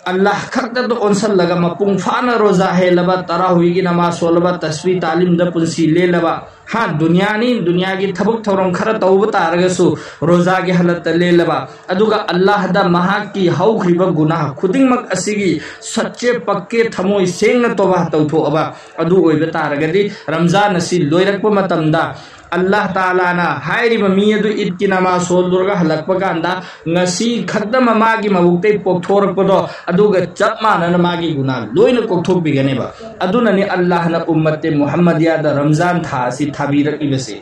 ꯑꯜꯂꯥꯍ ꯈꯛꯇꯗ ꯑꯣꯟꯁꯜꯂꯒ, ꯃꯄꯨꯡ ꯐꯥꯅ ꯔꯣꯖꯥ ꯍꯦꯜꯂꯕ, ꯇꯔꯥꯍꯨꯏꯒꯤ ꯅꯃꯥꯖ ꯁꯣꯜꯂꯕ, ꯇꯁꯕꯤ ꯇꯥꯂꯤꯝꯗ ꯄꯨꯟꯁꯤ ꯂꯦꯜꯂꯕ, ꯍꯥ, ꯗꯨꯅꯤꯌꯥꯅꯤ, ꯗꯨꯅꯤꯌꯥꯒꯤ ꯊꯕꯛ ꯊꯧꯔꯝ ꯈꯔ ꯇꯧꯕ ꯇꯥꯔꯒꯁꯨ ꯔꯣꯖꯥꯒꯤ ꯍꯥꯂꯠꯇ ꯂꯦꯜꯂꯕ, ꯑꯗꯨꯒ ꯑꯜꯂꯥꯍꯗ ꯃꯍꯥꯛꯀꯤ ꯍꯧꯈ꯭ꯔꯤꯕ ꯒꯨꯅꯥꯍ ꯈꯨꯗꯤꯡꯃꯛ ꯑꯁꯤꯒꯤ ꯁꯠꯆꯦ ꯄꯛꯀꯦ ꯊꯃꯣꯏ ꯁꯦꯡꯅ ꯇꯣꯕꯥ ꯇꯧꯊꯣꯛꯑꯕ ꯑꯗꯨ ꯑꯣꯏꯕ ꯇꯥꯔꯒꯗꯤ, ꯔꯝꯖꯥꯟ ꯑꯁꯤ ꯂꯣꯏꯔꯛꯄ ꯃꯇꯝꯗ ꯑꯜꯂꯥꯍ ꯇꯥꯂꯥꯅ ꯍꯥꯏꯔꯤꯕ ꯃꯤ ꯑꯗꯨ ꯏꯗꯀꯤ ꯅꯃꯥꯖ ꯁꯣꯜꯂꯨꯔꯒ ꯍꯜꯂꯛꯄ ꯀꯥꯟꯗ ꯉꯁꯤ ꯈꯛꯇꯃꯛ ꯃꯥꯒꯤ ꯃꯕꯨꯛꯇꯩ ꯄꯣꯛꯊꯣꯔꯛꯄꯗꯣ ꯑꯗꯨꯒ ꯆꯞ ꯃꯥꯟꯅꯅ ꯃꯥꯒꯤ ꯒꯨꯅꯥ ꯂꯣꯏꯅ ꯀꯣꯛꯊꯣꯛꯄꯤꯒꯅꯦꯕ꯫ ꯑꯗꯨꯅꯅꯤ ꯑꯜꯂꯥꯍꯅ ꯎꯝꯃꯠꯇꯦ ꯃꯨꯍꯝꯃꯗꯤꯌꯥꯗ ꯔꯝꯖꯥꯟ ꯊꯥ ꯑꯁꯤ ꯊꯥꯕꯤꯔꯛꯂꯤꯕꯁꯦ꯫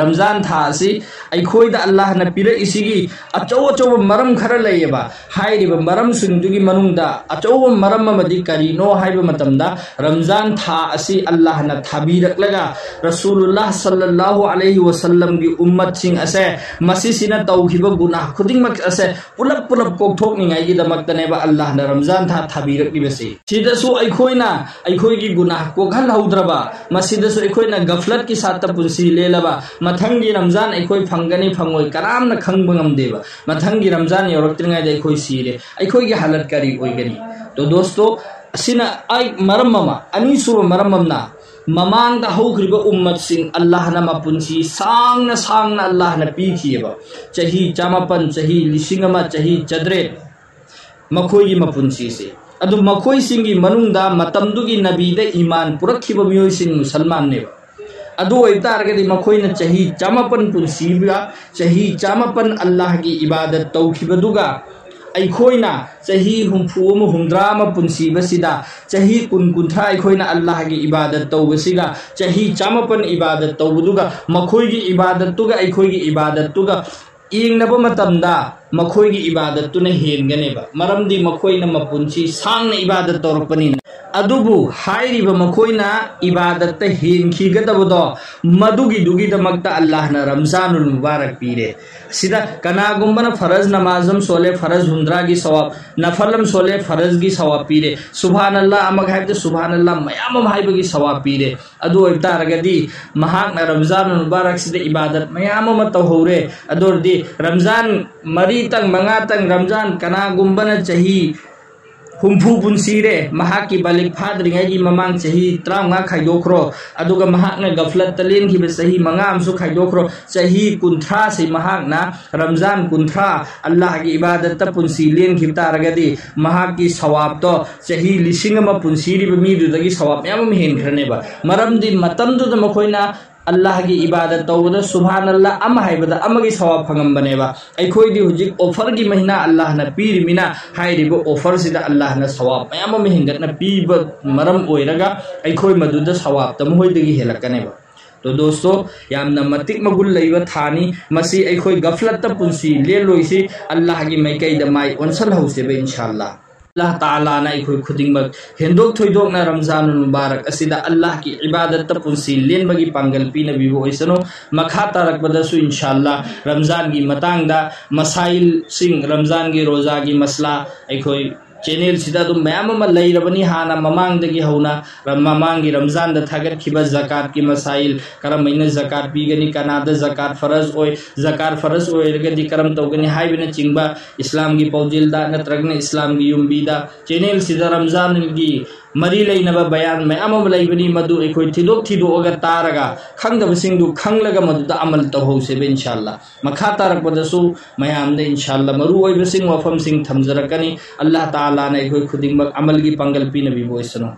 ꯔꯝꯖꯥꯟ ꯊꯥ ꯑꯁꯤ ꯑꯩꯈꯣꯏꯗ ꯑꯜꯂꯥꯍꯅ ꯄꯤꯔꯛꯏꯁꯤꯒꯤ ꯑꯆꯧ ꯑꯆꯧꯕ ꯃꯔꯝ ꯈꯔ ꯂꯩꯌꯦꯕ꯫ ꯍꯥꯏꯔꯤꯕ ꯃꯔꯝꯁꯤꯡꯗꯨꯒꯤ ꯃꯅꯨꯡꯗ ꯑꯆꯧꯕ ꯃꯔꯝ ꯑꯃꯗꯤ ꯀꯔꯤꯅꯣ ꯍꯥꯏꯕ ꯃꯇꯝꯗ, ꯔꯝꯖꯥꯟ ꯊꯥ ꯑꯁꯤ ꯑꯜꯂꯥꯍꯅ ꯊꯥꯕꯤꯔꯛꯂꯒ ꯔꯁꯨꯂꯨꯜꯂꯥꯍ ꯁꯜꯂꯜꯂꯥꯍꯨ ꯑꯂꯩꯍꯤ ꯋꯁꯜꯂꯝꯒꯤ ꯎꯝꯃꯠꯁꯤꯡ ꯑꯁꯦ ꯃꯁꯤꯁꯤꯅ ꯇꯧꯈꯤꯕ ꯒꯨꯅꯥꯍ ꯈꯨꯗꯤꯡꯃꯛ ꯑꯁꯦ ꯄꯨꯂꯞ ꯄꯨꯂꯞ ꯀꯣꯛꯊꯣꯛꯅꯤꯡꯉꯥꯏꯒꯤꯗꯃꯛꯇꯅꯦꯕ ꯑꯜꯂꯥꯍꯅ ꯔꯝꯖꯥꯟ ꯊꯥ ꯊꯥꯕꯤꯔꯛꯂꯤꯕꯁꯤ꯫ ꯁꯤꯗꯁꯨ ꯑꯩꯈꯣꯏꯅ ꯑꯩꯈꯣꯏꯒꯤ ꯒꯨꯅꯥꯍ ꯀꯣꯛꯍꯜꯍꯧꯗ꯭ꯔꯕ, ꯃꯁꯤꯗꯁꯨ ꯑꯩꯈꯣꯏꯅ ꯒꯐꯂꯠꯀꯤ ꯁꯥꯠꯇ ꯄꯨꯟꯁꯤ ꯂꯦꯜꯂꯕ, ꯃꯊꯪꯒꯤ ꯔꯝꯖꯥꯟ ꯑꯩꯈꯣꯏ ꯐꯪꯒꯅꯤ ꯐꯪꯉꯣꯏ ꯀꯅꯥꯝꯅ ꯈꯪꯕ ꯉꯝꯗꯦꯕ꯫ ꯃꯊꯪꯒꯤ ꯔꯝꯖꯥꯟ ꯌꯧꯔꯛꯇ꯭ꯔꯤꯉꯩꯗ ꯑꯩꯈꯣꯏ ꯁꯤꯔꯦ꯫ ꯑꯩꯈꯣꯏꯒꯤ ꯍꯥꯂꯠ ꯀꯔꯤ ꯑꯣꯏꯒꯅꯤ? ꯇꯣ ꯗꯣꯁꯇꯣ, ꯑꯁꯤꯅ ꯑꯩ ꯃꯔꯝ ꯑꯃ, ꯑꯅꯤꯁꯨꯕ ꯃꯔꯝ ꯑꯃꯅ, ꯃꯃꯥꯡꯗ ꯍꯧꯈ꯭ꯔꯤꯕ ꯎꯝꯃꯠꯁꯤꯡ ꯑꯜꯂꯥꯍꯅ ꯃꯄꯨꯟꯁꯤ ꯁꯥꯡꯅ ꯁꯥꯡꯅ ꯑꯜꯂꯥꯍꯅ ꯄꯤꯈꯤꯑꯕ꯫ ꯆꯍꯤ ꯆꯥꯃꯥꯄꯟ, ꯆꯍꯤ ꯂꯤꯁꯤꯡ ꯑꯃ, ꯆꯍꯤ ꯆꯥꯇ꯭ꯔꯦꯠ, ꯃꯈꯣꯏꯒꯤ ꯃꯄꯨꯟꯁꯤꯁꯦ꯫ ꯑꯗꯨ ꯃꯈꯣꯏꯁꯤꯡꯒꯤ ꯃꯅꯨꯡꯗ ꯃꯇꯝꯗꯨꯒꯤ ꯅꯕꯤꯗ ꯏꯃꯥꯟ ꯄꯨꯔꯛꯈꯤꯕ ꯃꯤꯑꯣꯏꯁꯤꯡ ꯃꯨꯁꯜꯃꯥꯟꯅꯦꯕ꯫ ꯑꯗꯨ ꯑꯣꯏꯕ ꯇꯥꯔꯒꯗꯤ ꯃꯈꯣꯏꯅ ꯆꯍꯤ ꯆꯥꯃꯥꯄꯟ ꯄꯨꯟꯁꯤꯕ, ꯆꯍꯤ ꯆꯥꯃꯥꯄꯟ ꯑꯜꯂꯥꯍꯒꯤ ꯏꯕꯥꯗꯠ ꯇꯧꯈꯤꯕꯗꯨꯒ ꯑꯩꯈꯣꯏꯅ ꯆꯍꯤ ꯍꯨꯝꯐꯨ ꯑꯃ, ꯍꯨꯝꯗ꯭ꯔꯥ ꯑꯃ ꯄꯨꯟꯁꯤꯕꯁꯤꯗ, ꯆꯍꯤ ꯀꯨꯟ, ꯀꯨꯟꯊ꯭ꯔꯥ ꯑꯩꯈꯣꯏꯅ ꯑꯜꯂꯥꯍꯒꯤ ꯏꯕꯥꯗꯠ ꯇꯧꯕꯁꯤꯒ, ꯆꯍꯤ ꯆꯥꯃꯥꯄꯟ ꯏꯕꯥꯗꯠ ꯇꯧꯕꯗꯨꯒ, ꯃꯈꯣꯏꯒꯤ ꯏꯕꯥꯗꯠꯇꯨꯒ ꯑꯩꯈꯣꯏꯒꯤ ꯏꯕꯥꯗꯠꯇꯨꯒ ꯌꯦꯡꯅꯕ ꯃꯇꯝꯗ ꯃꯈꯣꯏꯒꯤ ꯏꯕꯥꯗꯠꯇꯨꯅ ꯍꯦꯟꯒꯅꯦꯕ, ꯃꯔꯝꯗꯤ ꯃꯈꯣꯏꯅ ꯃꯄꯨꯟꯁꯤ ꯁꯥꯡꯅ ꯏꯕꯥꯗꯠ ꯇꯧꯔꯛꯄꯅꯤꯅ꯫ ꯑꯗꯨꯕꯨ ꯍꯥꯏꯔꯤꯕ ꯃꯈꯣꯏꯅ ꯏꯕꯥꯗꯠꯇ ꯍꯦꯟꯈꯤꯒꯗꯕꯗꯣ, ꯃꯗꯨꯒꯤꯗꯨꯒꯤꯗꯃꯛꯇ ꯑꯜꯂꯥꯍꯅ ꯔꯝꯖꯥꯅꯨꯜ ꯃꯨꯕꯥꯔꯛ ꯄꯤꯔꯦ꯫ ꯁꯤꯗ ꯀꯅꯥꯒꯨꯝꯕꯅ ꯐꯔꯖ ꯅꯃꯥꯖ ꯑꯃ ꯁꯣꯜꯂꯦ, ꯐꯔꯖ ꯍꯨꯝꯗ꯭ꯔꯥꯒꯤ ꯁꯋꯥꯕ, ꯅꯐꯜ ꯑꯃ ꯁꯣꯜꯂꯦ, ꯐꯔꯖꯒꯤ ꯁꯋꯥꯕ ꯄꯤꯔꯦ, ꯁꯨꯕꯍꯥꯅꯜꯂꯥ ꯑꯃꯒ ꯍꯥꯏꯕꯗ ꯁꯨꯕꯍꯥꯅꯜꯂꯥ ꯃꯌꯥꯝ ꯑꯃ ꯍꯥꯏꯕꯒꯤ ꯁꯋꯥꯕ ꯄꯤꯔꯦ꯫ ꯑꯗꯨ ꯑꯣꯏꯕ ꯇꯥꯔꯒꯗꯤ ꯃꯍꯥꯛꯅ ꯔꯝꯖꯥꯟ ꯃꯨꯕꯥꯔꯛꯁꯤꯗ ꯏꯕꯥꯗꯠ ꯃꯌꯥꯝ ꯑꯃ ꯇꯧꯍꯧꯔꯦ꯫ ꯑꯗꯨ ꯑꯣꯏꯔꯗꯤ ꯔꯝꯖꯥꯟ ꯃꯔꯤꯇꯪ, ꯃꯉꯥꯇꯪ, ꯔꯝꯖꯥꯟ ꯀꯅꯥꯒꯨꯝꯕꯅ ꯆꯍꯤ ꯍꯨꯝꯐꯨ ꯄꯨꯟꯁꯤꯔꯦ, ꯃꯍꯥꯛꯀꯤ ꯕꯥꯂꯤꯛ ꯐꯥꯗ꯭ꯔꯤꯉꯩꯒꯤ ꯃꯃꯥꯡ ꯆꯍꯤ ꯇꯔꯥꯃꯉꯥ ꯈꯥꯏꯗꯣꯛꯈ꯭ꯔꯣ, ꯑꯗꯨꯒ ꯃꯍꯥꯛꯅ ꯒꯐꯂꯠꯇ ꯂꯦꯟꯈꯤꯕ ꯆꯍꯤ ꯃꯉꯥ ꯑꯃꯁꯨ ꯈꯥꯏꯗꯣꯛꯈ꯭ꯔꯣ, ꯆꯍꯤ ꯀꯨꯟꯊ꯭ꯔꯥꯁꯤ ꯃꯍꯥꯛꯅ ꯔꯝꯖꯥꯟ ꯀꯨꯟꯊ꯭ꯔꯥ ꯑꯜꯂꯥꯍꯒꯤ ꯏꯕꯥꯗꯠꯇ ꯄꯨꯟꯁꯤ ꯂꯦꯟꯈꯤꯕ ꯇꯥꯔꯒꯗꯤ, ꯃꯍꯥꯛꯀꯤ ꯁꯋꯥꯕꯇꯣ ꯆꯍꯤ ꯂꯤꯁꯤꯡ ꯑꯃ ꯄꯨꯟꯁꯤꯔꯤꯕ ꯃꯤꯗꯨꯗꯒꯤ ꯁꯋꯥꯕ ꯃꯌꯥꯝ ꯑꯃ ꯍꯦꯟꯈ꯭ꯔꯅꯦꯕ꯫ ꯃꯔꯝꯗꯤ ꯃꯇꯝꯗꯨꯗ ꯃꯈꯣꯏꯅ ꯑꯜꯂꯥꯍꯒꯤ ꯏꯕꯥꯗꯠ ꯇꯧꯕꯗ ꯁꯨꯕꯍꯥꯅꯜꯂꯥ ꯑꯃ ꯍꯥꯏꯕꯗ ꯑꯃꯒꯤ ꯁꯋꯥꯕ ꯐꯪꯉꯝꯕꯅꯦꯕ꯫ ꯑꯩꯈꯣꯏꯗꯤ ꯍꯧꯖꯤꯛ ꯑꯣꯐꯔꯒꯤ ꯃꯍꯤꯅꯥ ꯑꯜꯂꯥꯍꯅ ꯄꯤꯔꯤꯃꯤꯅ, ꯍꯥꯏꯔꯤꯕ ꯑꯣꯐꯔꯁꯤꯗ ꯑꯜꯂꯥꯍꯅ ꯁꯋꯥꯕ ꯃꯌꯥꯝ ꯑꯃ ꯍꯦꯟꯒꯠꯅ ꯄꯤꯕ ꯃꯔꯝ ꯑꯣꯏꯔꯒ, ꯑꯩꯈꯣꯏ ꯃꯗꯨꯗ ꯁꯋꯥꯕꯇ ꯃꯈꯣꯏꯗꯒꯤ ꯍꯦꯜꯂꯛꯀꯅꯦꯕ꯫ ꯇꯣ ꯗꯣꯁꯇꯣ, ꯌꯥꯝꯅ ꯃꯇꯤꯛ ꯃꯒꯨꯟ ꯂꯩꯕ ꯊꯥꯅꯤ꯫ ꯃꯁꯤ ꯑꯩꯈꯣꯏ ꯒꯐꯂꯠꯇ ꯄꯨꯟꯁꯤ ꯂꯦꯜꯂꯣꯏꯁꯤ, ꯑꯜꯂꯥꯍꯒꯤ ꯃꯥꯏꯀꯩꯗ ꯃꯥꯏ ꯑꯣꯟꯁꯜꯍꯧꯁꯦꯕ, ꯏꯟꯁꯥ ꯑꯜꯂꯥꯍ꯫ ꯑꯜꯂꯥꯍ ꯇꯥꯂꯥꯅ ꯑꯩꯈꯣꯏ ꯈꯨꯗꯤꯡꯃꯛ ꯍꯦꯟꯗꯣꯛ ꯊꯣꯏꯗꯣꯛꯅ ꯔꯝꯖꯥꯅꯨꯜ ꯃꯨꯕꯥꯔꯛ ꯑꯁꯤꯗ ꯑꯜꯂꯥꯍꯒꯤ ꯏꯕꯥꯗꯠꯇ ꯄꯨꯟꯁꯤ ꯂꯦꯟꯕꯒꯤ ꯄꯥꯡꯒꯜ ꯄꯤꯅꯕꯤꯕ ꯑꯣꯏꯁꯅꯨ꯫ ꯃꯈꯥ ꯇꯥꯔꯛꯄꯗꯁꯨ ꯏꯟꯁꯥ ꯑꯜꯂꯥꯍ ꯔꯝꯖꯥꯟꯒꯤ ꯃꯇꯥꯡꯗ ꯃꯁꯥꯏꯜꯁꯤꯡ, ꯔꯝꯖꯥꯟꯒꯤ ꯔꯣꯖꯥꯒꯤ ꯃꯁꯂꯥ ꯑꯩꯈꯣꯏ ꯆꯦꯅꯦꯜꯁꯤꯗ ꯑꯗꯨꯝ ꯃꯌꯥꯝ ꯑꯃ ꯂꯩꯔꯕꯅꯤ꯫ ꯍꯥꯟꯅ ꯃꯃꯥꯡꯗꯒꯤ ꯍꯧꯅ ꯔꯝ-, ꯃꯃꯥꯡꯒꯤ ꯔꯝꯖꯥꯟꯗ ꯊꯥꯒꯠꯈꯤꯕ ꯖꯀꯥꯠꯀꯤ ꯃꯁꯥꯏꯜ, ꯀꯔꯝꯍꯥꯏꯅ ꯖꯀꯥꯠ ꯄꯤꯒꯅꯤ, ꯀꯅꯥꯗ ꯖꯀꯥꯠ ꯐꯔꯖ ꯑꯣꯏ, ꯖꯀꯥꯠ ꯐꯔꯖ ꯑꯣꯏꯔꯒꯗꯤ ꯀꯔꯝ ꯇꯧꯒꯅꯤ ꯍꯥꯏꯕꯅꯆꯤꯡꯕ ꯏꯁꯂꯥꯝꯒꯤ ꯄꯥꯎꯖꯦꯜꯗ ꯅꯠꯇ꯭ꯔꯒꯅ ꯏꯁꯂꯥꯝꯒꯤ ꯌꯨꯝꯕꯤꯗ ꯆꯦꯅꯦꯜꯁꯤꯗ ꯔꯝꯖꯥꯟꯒꯤ ꯃꯔꯤ ꯂꯩꯅꯕ ꯕꯌꯥꯟ ꯃꯌꯥꯝ ꯑꯃ ꯂꯩꯕꯅꯤ꯫ ꯃꯗꯨ ꯑꯩꯈꯣꯏ ꯊꯤꯗꯣꯛ ꯊꯤꯗꯣꯛꯑꯒ ꯇꯥꯔꯒ, ꯈꯪꯗꯕꯁꯤꯡꯗꯨ ꯈꯪꯂꯒ ꯃꯗꯨꯗ ꯑꯃꯜ ꯇꯧꯍꯧꯁꯦꯕ, ꯏꯟꯁꯥ ꯑꯜꯂꯥꯍ꯫ ꯃꯈꯥ ꯇꯥꯔꯛꯄꯗꯁꯨ ꯃꯌꯥꯝꯗ ꯏꯟꯁꯥ ꯑꯜꯂꯥꯍ ꯃꯔꯨ ꯑꯣꯏꯕꯁꯤꯡ, ꯋꯥꯐꯝꯁꯤꯡ ꯊꯝꯖꯔꯛꯀꯅꯤ꯫ ꯑꯜꯂꯥꯍ ꯇꯥꯂꯥꯅ ꯑꯩꯈꯣꯏ ꯈꯨꯗꯤꯡꯃꯛ ꯑꯃꯜꯒꯤ ꯄꯥꯡꯒꯜ ꯄꯤꯅꯕꯤꯕ ꯑꯣꯏꯁꯅꯨ꯫